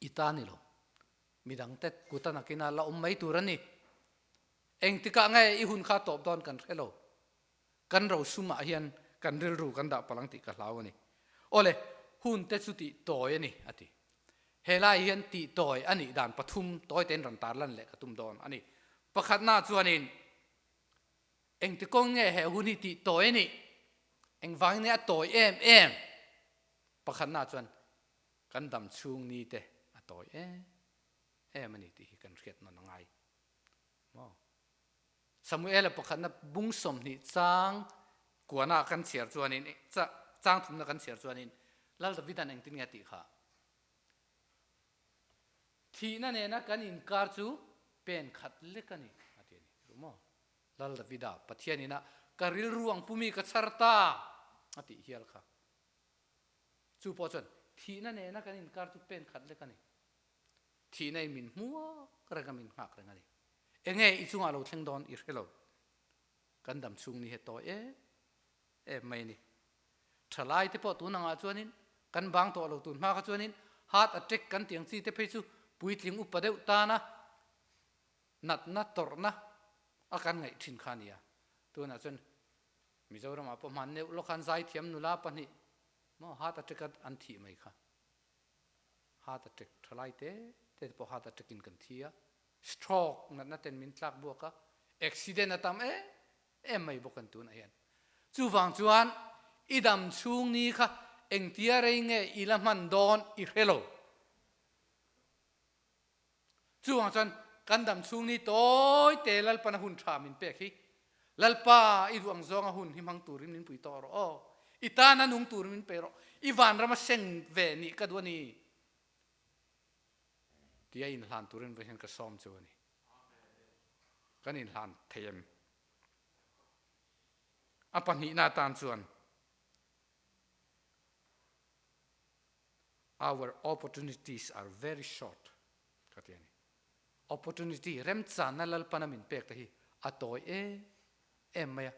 i ta ni lo. Midangte kut a nakina la awm mai tur a ni. Engtikah nge i hun kha tawp dawn kan hre lo. Kan rosumah hian kan rilru kan dah palh ang tih ka hlau a ni. Awle, hun te chu tih tawi a ni, a ti. He lai hian tih tawi a nih dan pathum tawi tein rawn tarlan leh ka tum dawn a ni. Pakhatna chuanin engti kawng nge he hun hi tih tawi a nih? Engvangin nge a tawi em em? Pakhatna chuan. Kan dam chhung ni te a tawi em em a ni tih hi kan hriat nawn a ngai maw? Samuela pakhatna bung 20 chang kuana kan chhiar chuanin chang thumna kan chhiar chuanin Lal Davidan engtin nge a tih kha? Thihna nena kan inkar chu pen khat lek a ni a ti a ni. Ru maw? Lal Davida Pathian ina ka rilru ang pumi ka chhar ta a tih hial kha. Chu pawh chuan thihna nena kan inkar chu pen khat lek a ni. Thihna in min hmuak reng a, min nghak reng a ni. Enge i chungah lo thleng dawn i hre lo. Kan dam chhung ni he tawi em em mai a ni. Thalai te pawh tun angah chuanin kan bang tawh lo tun hma kha chuanin heart attack kan tih ang chi te phei chu puitling upa deuh tana natna tawrhna a kan ngaih thin kha a ni a. Tunah chuan Mizoramah pawh hman neuh lawk khan zaithiam nula pahnih maw heart attack a an thih mai kha. Heart attack thalai te te pawh heart attack in kan thi a. Stroke natna ten min tlak buak a, accident a tam em em mai bawk an tunah hian. Chuvang chuan i dam chhung ni kha engtia rei nge i la hman dawn i hre lo. Chuvang chuan kan dam chhung ni tawi te Lalpana hun tha min pek hi Lalpa i duh ang zawnga hun hi hmang turin min pui tawh rawh aw. I tana nung turin min pe rawh. I vanrama seng ve nih ka duh a ni. Tia inhlan turin vawiin hian ka sawm chu a ni. Kan inhlan thei em? A pahnihna atan chuan Our opportunities are very short ka ti a ni. Opportunity, remchanna Lalpana min pek te hi a tawi em em mai a.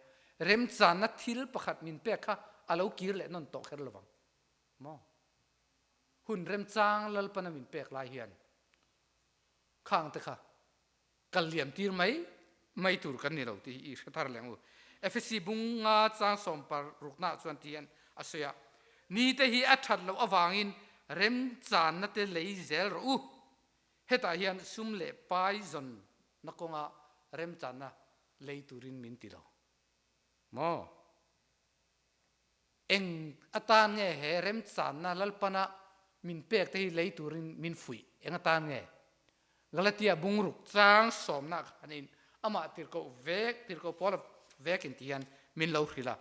Remchanna thil pakhat min pek kha a lo kir leh nawn tawh kher lovang maw? Hun remchang Lalpana min pek lai hian khang te kha kal liam tir mai mai tur kan ni lo tih hi i hre thar leh ang u. Efesi bunga chang sawm parukna chuan ti hian a sawi a, Ni te hi a that loh avangin remchanna te lei zel rawh u. Hetah hian sum leh pai zawnna kawnga remchanna lei turin min ti lo maw? Eng atan nge he remchanna Lalpana min pek te hi lei turin min fuih? Eng atan nge? Galatia bungruk chang sawmna khanin amah tirhkoh vek, tirhkoh Paula vekin ti hian min lo hrilh a.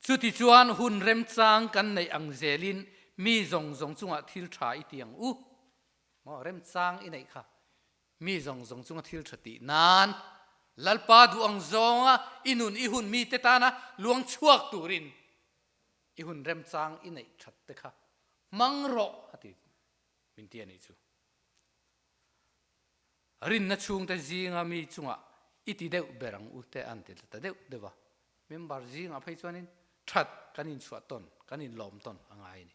Chutichuan hun remchang kan neih ang zelin mi zawng zawng chungah thil tha i ti ang u. Maw remchang i neih kha Mi zawng zawng chunga thil tha tih nan Lalpa duh ang zawnga i nun i hun mite tana luang chhuak turin i hun remchang i neih that te kha hmang rawh a ti min ti a nih chu. Rinna chhungte zinga mi chungah i ti deuh ber ang u te an ti ta deuh deuh a. Member zingah phei chuanin that kan inchhuah tawn, kan inlawm tawn a ngai a ni.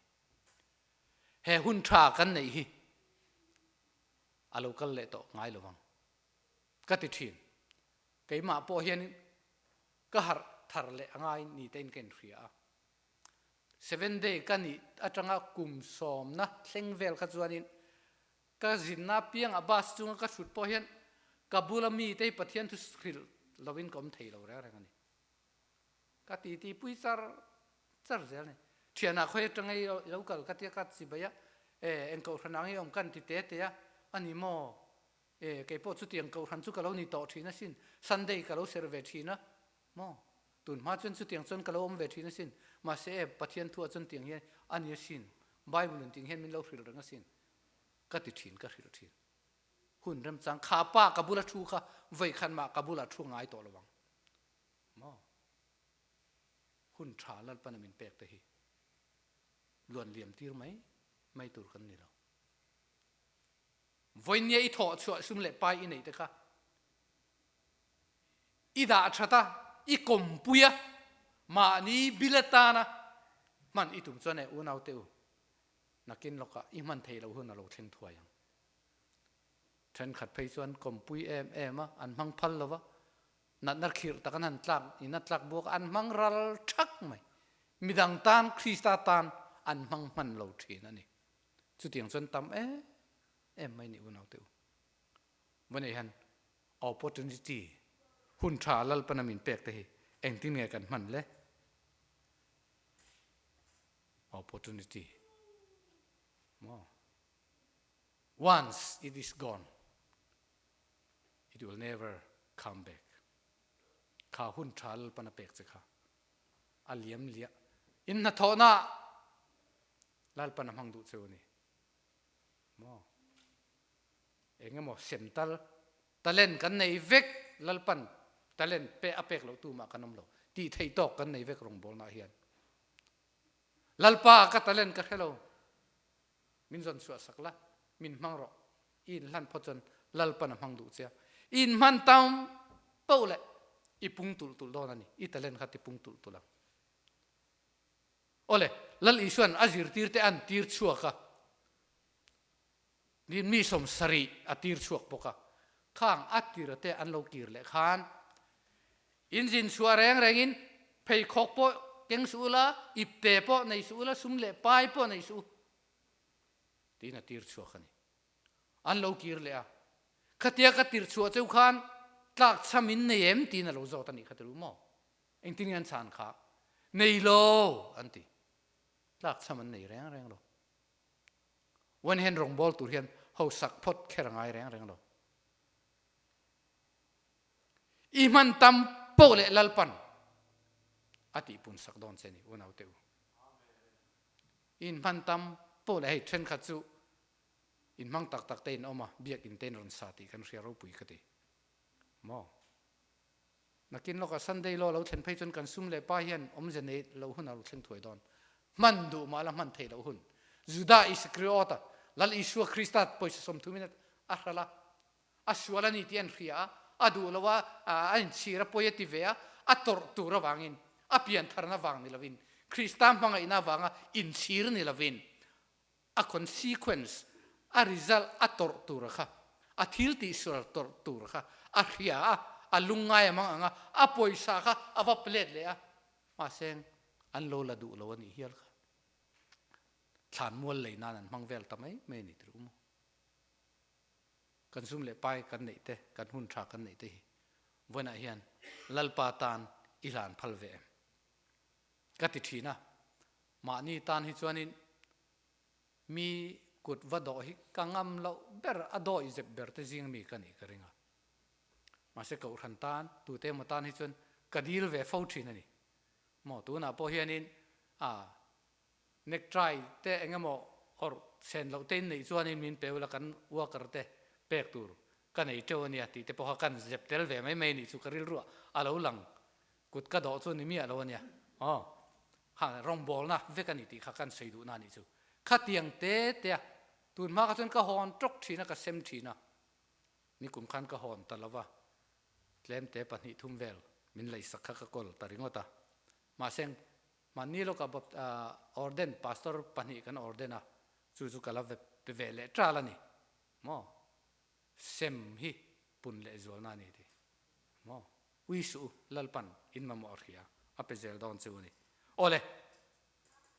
He hun tha kan neih hi a lo kal leh tawh ngai lo vang ka ti thin. Keimah pawh hian ka harh thar leh a ngai ni tein ka inhria a. Seven day ka nih atanga kum sawmna thleng vel kha chuanin ka zinna apiangah bus chunga ka hrut pawh hian ka bula mite hi Pathian thu hrilh lovin ka awm thei lo reng reng a ni. Ka titi pui char char zel a ni. Thianah khawi atanga i lo kal ka tia ka chi bai a, e eng kohhran ang i awm kan ti te te a, a ni maw? E kei pawh chutiang kohhran chu ka lo ni tawh thin asin, Sunday ka lo serh ve thin a maw? Tun hma chuan chutiang chuan ka lo awm ve thin asin, mahse e Pathian thuah chuan tiang hian a ni asin, Bible in tiang hian min lo hrilh reng asin ka ti thin ka hrilh thin. Hun remchang kha pa ka bula thu kha vawikhat mah ka bulah thu ngai tawh lo ang. Maw? Hun tha Lalpana min pek te hi luan liam tir mai mai tur kan ni lo. Vawinia i thawh chhuah sum leh pai i neih te kha i dah that a, i kawmpui a, mahni bil atana hman i tum chuan e unau te u, nakin lawkah i hman thei lo hun a lo thleng thuai ang. Thenkhat phei chuan kawmpui em em a, an hmang phal lo va, Natna khirh tak an han tlak in a tlak buak a, an hmang ral thak mai. Midang tan Krista tan an hmang hman lo thin a ni. Chutiang chuan tam em em mai ni unaute u. Vawnei hian opportunity hun tha Lalpana min pek te hi engtin nge kan hman le? Opportunity maw? Once it is gone, it will never come back. Kha hun tha Lalpan a pek che kha a liam liah. In hnathawhna Lalpan a hmang duh cheu a ni. Maw? Engemaw sem tal talent kan nei vek Lalpan talent pe a pek loh tu mah kan awm lo. Tih theih tawk kan nei vek rawngbawlna hian. Lalpa ka talent ka hre lo. Min zawn chhuah sak la, min hmang rawh. I inhlan phawt chuan Lalpan a hmang duh che a. I inhman tam poh leh i pung tulh tulh dawn a ni. I talent kha ti pung tulh tulh ang. Awle, Lal Isuan a zirtirte an tir chhuak a, mi 70 a tir chhuak bawk a. Khang a tirate an lo kir leh khan in zin chhuah reng rengin pheikhawk pawh keng suh ula, ipte pawh nei suh ula, sum leh pai pawh nei suh u tiin a tir chhuak a ni. An lo kir leh a, Khatia ka tir chhuah cheu khan tlak chham in nei em? tiin a lo zawt a nih kha ti ru maw? Engtin nge an chhan kha? Nei lo an ti. Tlak chham an nei reng reng lo. One hian rawngbawl tur hian hausak phawt kher a ngai reng reng lo. I hman tam poh leh Lalpan a tihpun sak dawn che ni unau te u. In hman tam poh leh hei thenkhat chu in hmang tak tak te in awm a, biak in te in rawn sa tih kan hria ropui ka ti. Maw? Nakin lawkah Sunday law lo thlen phei chuan kan sum leh pa hian awmze nei loh hun a lo thleng thuai dawn. Hman duh mah la hman theih loh hun. Juda Iskariota, Lal Isua Krista pawisa 30 in a hral a, a sual a ni tih an hria a, a duh lo a, a inchhir a, pawi a ti ve a, a tawrh tur avangin, a piantharna vang ni lovin, Krista hmangaihna avanga inchhir ni lovin, a consequence, a result a tawrh tur kha, a thil tihsual tawrh tur kha a hria a, a lungngai a mang ang a, a pawisa kha a va plet leh a, mahse an lo la duh lo a nih hial kha. Thlanmual lei nan an hmang vel ta mai mai a ni tirh u. Kan sum leh pai kan neih te, kan hun tha kan neih te hi vawiinah hian Lalpa tan i hlan phal ve em? Ka ti thin a, mahni tan hi chuanin mi kut va dawh hi ka ngam loh ber, a dawih zep ber te zing mi ka nih ka ring a. Mahse Kohhran tan, tute emaw tan hi chuan ka dil ve fo thin a ni. Maw tunah pawh hianin a necktie te eng emaw awrh sen loh te in neih chuanin min pe ula kan worker te pek tur ka nei teuh a nia tih te pawh kha kan zep tel ve mai mai a nih chu ka rilruah a lo lang kut ka dawh chu ni miah lo a nia aw ha rawngbawlna vek a ni tih kha kan sawi duhna a nih chu khatiang te te a tun hma kha chuan ka hawn tawk thin a ka sem thin a nikum khan ka hawn ta lova tlem te pahnih thum vel min leisak kha ka kawl ta ringawt a mahse Mahni lawkah Baptist orden pastor pahnih kan orden a, chu chu ka la pe ve leh ṭal a ni maw? Sem hi pun leh zualna a ni ti maw? Ui suh u, Lalpan in mamawh a hria, a pe zel dawn chu a ni. Awle,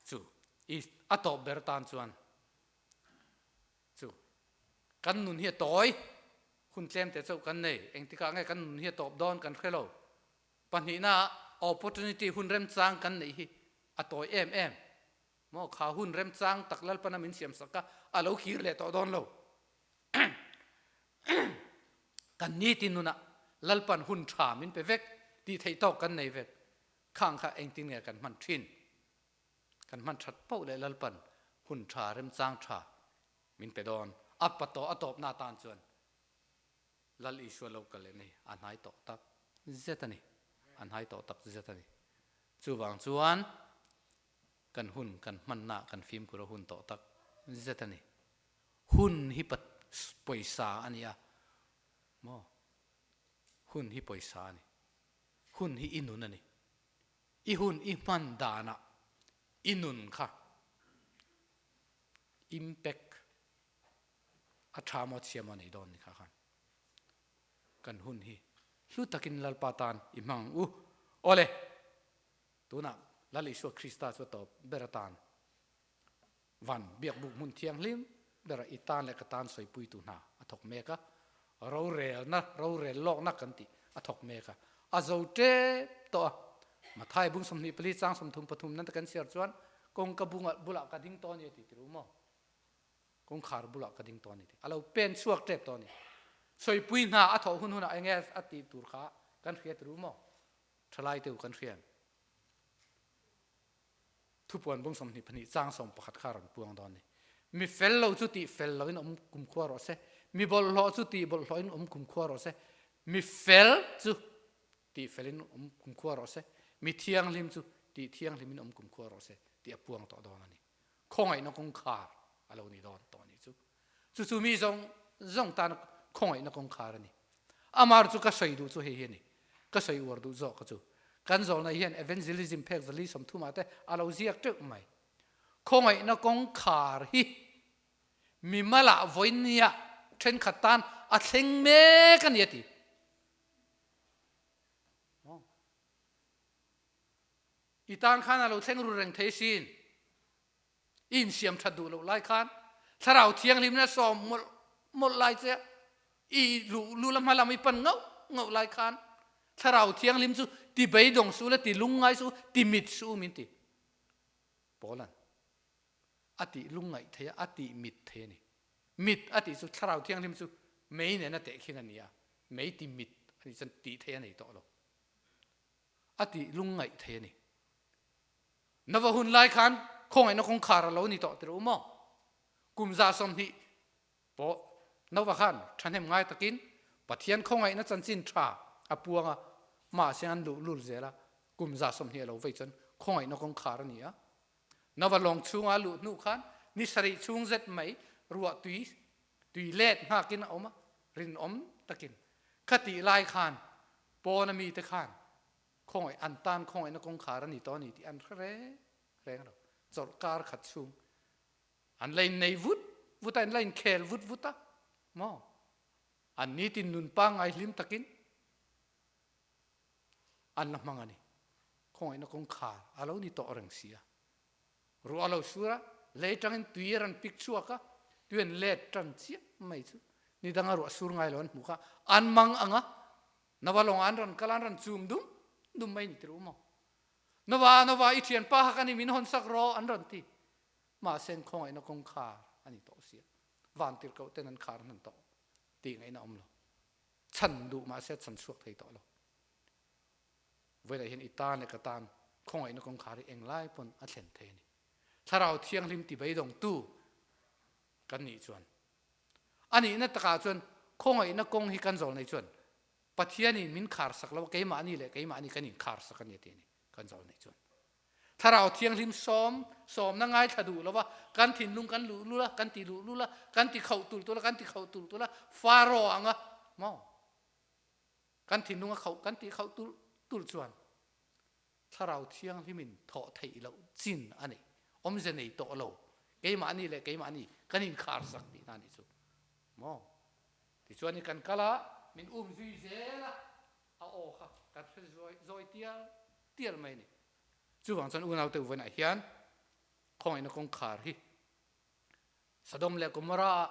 chu i a tawp ber tan chuan chu kan nun hi a tawi, hun tlem te chauh kan nei, engtikah nge kan nun hi a tawp dawn kan hre lo. Pahnihna, opportunity hun remchang kan neih hi a tawi em em. Maw kha hun remchang tak Lalpana min siam sak kha a lo kir leh tawh dawn lo. Kan nitin nunah Lalpan hun tha min pe vek tih theih tawk kan nei vek. Khang kha engtin nge kan hman thin? Kan hman that poh leh Lalpan hun tha remchang tha min pe dawn. A patawh a tawpna atan chuan Lal Isua lo kal leh nei a hnai tawh tak zet a ni. A hnai tawh tak zet a ni. Chuvang chuan kan hun kan hmanna kan fimkhur a hun tawh tak zet a ni. Hun hi pawisa a ni a maw? Hun hi pawisa a ni. Hun hi i nun a ni. I hun i hman danah i nun kha impact A tha maw chhia maw nei dawn ni kha khan kan hun hi hlu takin Lalpa tan i hmang ang u. Awle, tunah Lal Isua Krista chu a tawp ber atan van biakbuk hmun thianghlim bera i tan leh ka tan sawipuitu hna a thawk mek a, rorelna, rorel lawkna kan tih a thawk mek a, a zo tep tawh a. Mathai bung 24 chang 33 nan te kan chhiar chuan. Kawngka bulah ka ding tawh a ni a ti ti ru maw? Kawngkhar bulah ka ding tawh a ni ti. A lo pen chhuak tep tawh a ni. Sawipui hna a thawh hun hunah enge a tih tur kha kan hria ti ru maw? Thalai te u kan hria em? Thupuan bung 22 chang 11 kha rawn puang dawn ni. Mi fel lo chu tih fel loin awm kumkhua rawh se. Mi bawlhhlawh chu tih bawlhhlawhin awm kumkhua rawh se. Mi fel chu tih felin awm kumkhua rawh se. Mi thianghlim chu tih thianghlimin awm kumkhua rawh se tih a puang tawh dawn a ni. Khawngaihna kawngkhar a lo ni dawn tawh a nih chu. Chu chu mi zawng zawng tan khawngaihna kawngkhar a ni. Amar chu ka sawi duh chu hei hi a ni. Ka sawi uar duh zawk ka chu. Kan zawlna hian evangelism phek zali 30 ah te a lo ziak teuh mai. Khawngaihna kawngkhar hi mimalah vawinia thenkhat tan a thleng mek a ni a ti. I tan khan a lo thleng ru reng thei sin. I insiam that duh loh lai khan Thlarau Thianghlimna sawm mawlh mawlh lai che i luh lu la hma lam i pan ngauh ngauh lai khan Thlarau Thianghlim chu ti beidawng suh la ti lungngai suh ti mit suh min ti. Paulan a tih lungngaih thei a, a tih mit thei a ni. Mit a tih chu Thlarau Thianghlim chu mei nen a tehkhin a ni a, mei ti mit a nih chuan tih thei a nei tawh lo. A tih lungngaih thei a ni. Nova hun lai khan khawngaihna kawngkhar a lo ni tawh tirh u maw? Kum 20 pawh Nova khan thahnem ngai takin Pathian khawngaihna chanchin tha a puang a, mahse an luh lul zel a, kum 20 a lo vei chuan khawngaihna kawngkhar a ni a. Nova lawng chhunga a luh hnu khan ni sarih chhung zet mai ruah tui tui let nghakin a awm a, rinawm takin khatih lai khan pawna mite khan khawngaih an tan khawngaihna kawngkhar a ni tawh a ni tih an hre reng reng lo. Chawlhkar khat chhung an la innei vut vut a, an la inkhel vut vut a maw? An nitin nun pangngai hlim takin an la hmang a ni. Khawngaihna kawngkhar a lo ni tawh reng si a. Ruah a lo sur a, lei tangin tui a rawn pik chhuak a, tui an let tan chiah mai chu. Ni danga ruah sur ngai lo an hmu kha an mang ang a, Nova lawngah an rawn kal a, an rawn chum dum dum mai ni tirh maw? Nova, Nova, i thianpa kha kan i min hawn sak rawh an rawn ti. Mahse an khawngaihna kawngkhar a ni tawh sia. Vantirhkoh ten an khar hnan tawh tih ngaihna awm lo. Chhan duh mahse chhan chhuak thei tawh lo. Vawilah hian i tan leh ka tan khawngaihna kawngkhar hi englai pawn a thlen thei a ni. Thlarau Thianghlim ti beidawngtu kan nih chuan a nihna takah chuan khawngaihna kawng hi kan zawl nei chuan Pathianin min khar sak lo keimahni leh keimahni kan inkhar sak a ni a ti a ni kan zawl nei chuan. Thlarau Thianghlim sawm sawmna ngaithla duh lova kan thinlung kan luh lul a, kan ti luh lul a, kan ti khauh tulh tulh a, kan ti khauh tulh tulh a, Faro anga maw kan thinlung a khauh kan tih khauh tulh tulh chuan Thlarau Thianghlimin thawh theih loh chin a nei, awmze nei tawh lo, keimahni leh keimahni kan inkhar sak tihna a nih chu maw? Tichuan i kan kal a, min um zui zel a, a aw kha kan hre zawi zawi tial tial mai a ni. Chuvang chuan unaute uvainah hian khawngaihna kawngkhar hi Sodom leh Gomorrah ah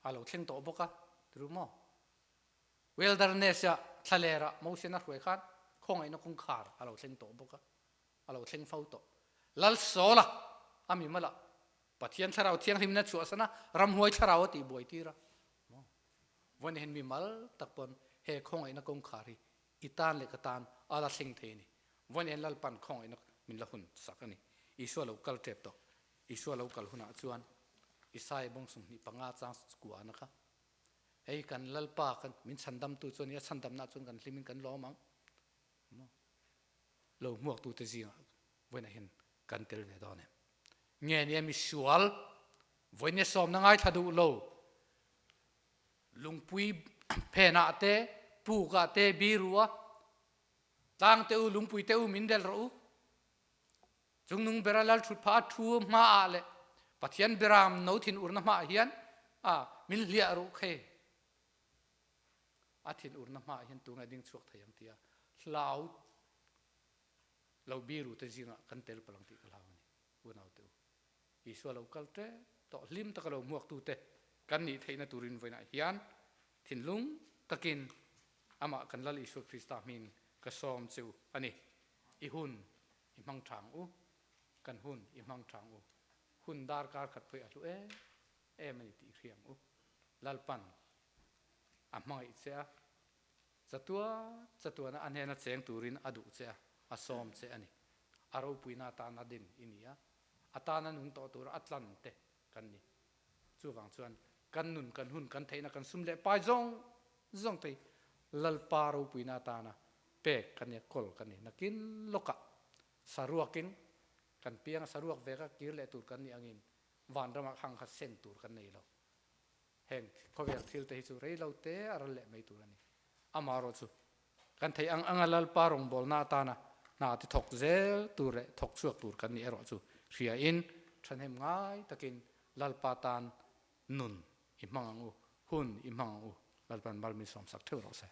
a lo thleng tawh bawk a, ti ru maw? Wilderness-a thlalera Moses-a hruai khan khawngaihna kawngkhar a lo thleng tawh bawk a, a lo thleng fo tawh. Lal Saul-a a mimalah Pathian thlarau thianghlimna chhuahsan a, ramhuai thlarau a tihbuai tir a. Vawiin hian mimal tak pawn he khawngaihna kawngkhar hi i tan leh ka tan a la thleng thei a ni. Vawiin hian Lalpan khawngaihna min la hun sak a ni. Isua lo kal tep tawh. Isua lo kal hunah chuan Isaia bawng 25 chang kuahna kha Hei kan Lalpa kan min chhandamtu chuan i a chhandamna chuan kan hlimin kan lawm ang. Lo hmuaktute zingah vawiinah hian kan tel ve dawn em. Nge nia misual vawiin sawmna ngaithla duh lo lungpui phenah te pukah te biru a tlang te u lungpui te u min del rawh u Chungnung bera lal thut phah a thu hmaah leh Pathian beram no thin urna hmaah hian a min hliah ruh khe. A thin urna hmaah hian tunge ding chhuak thei ang tia hlau lo biru te zingah kan tel palang tih ka hlau a ni. Unau te u. Isua lo kal tep tawh hlim taka lo hmuaktu te kan nih theihna turin vawiinah hian thinlung takin amah kan Lal Isua Krista hming ka sawm che u a ni. I hun i hmang ṭhang u. Kan hun i hmang thang u. Hun darkar khat pawh i a hlu em em a ni tih i hria ang u. Lalpan a hmangaih che a, chatua chatuana a hnena cheng turin a duh che a, a sawm che a ni. A ropuina atana din i ni a, a tana nung tawh tura a tlan te kan ni. Chuvang chuan kan nun, kan hun, kan theihna, kan sum leh pai zawng zawng te hi Lalpa ropuina atana pek kan ni a, kawl kan ni. Nakin lawkah saruakin kan piang a, saruak veka kir leh tur kan nih angin vanramah khang kha sen tur kan nei lo. Heng khawvel thil te hi chu rei lo te a ral leh mai tur a ni. Amaherawh chu kan theih ang anga Lalpa rawngbawlna atana hna ti thawk zel tur leh thawk chhuak tur kan nih erawh chu hriain thahnem ngai takin Lalpa tan nun i hmang ang u, hun i hmang ang u, Lalpan mal min sawmsak theuh rawh se.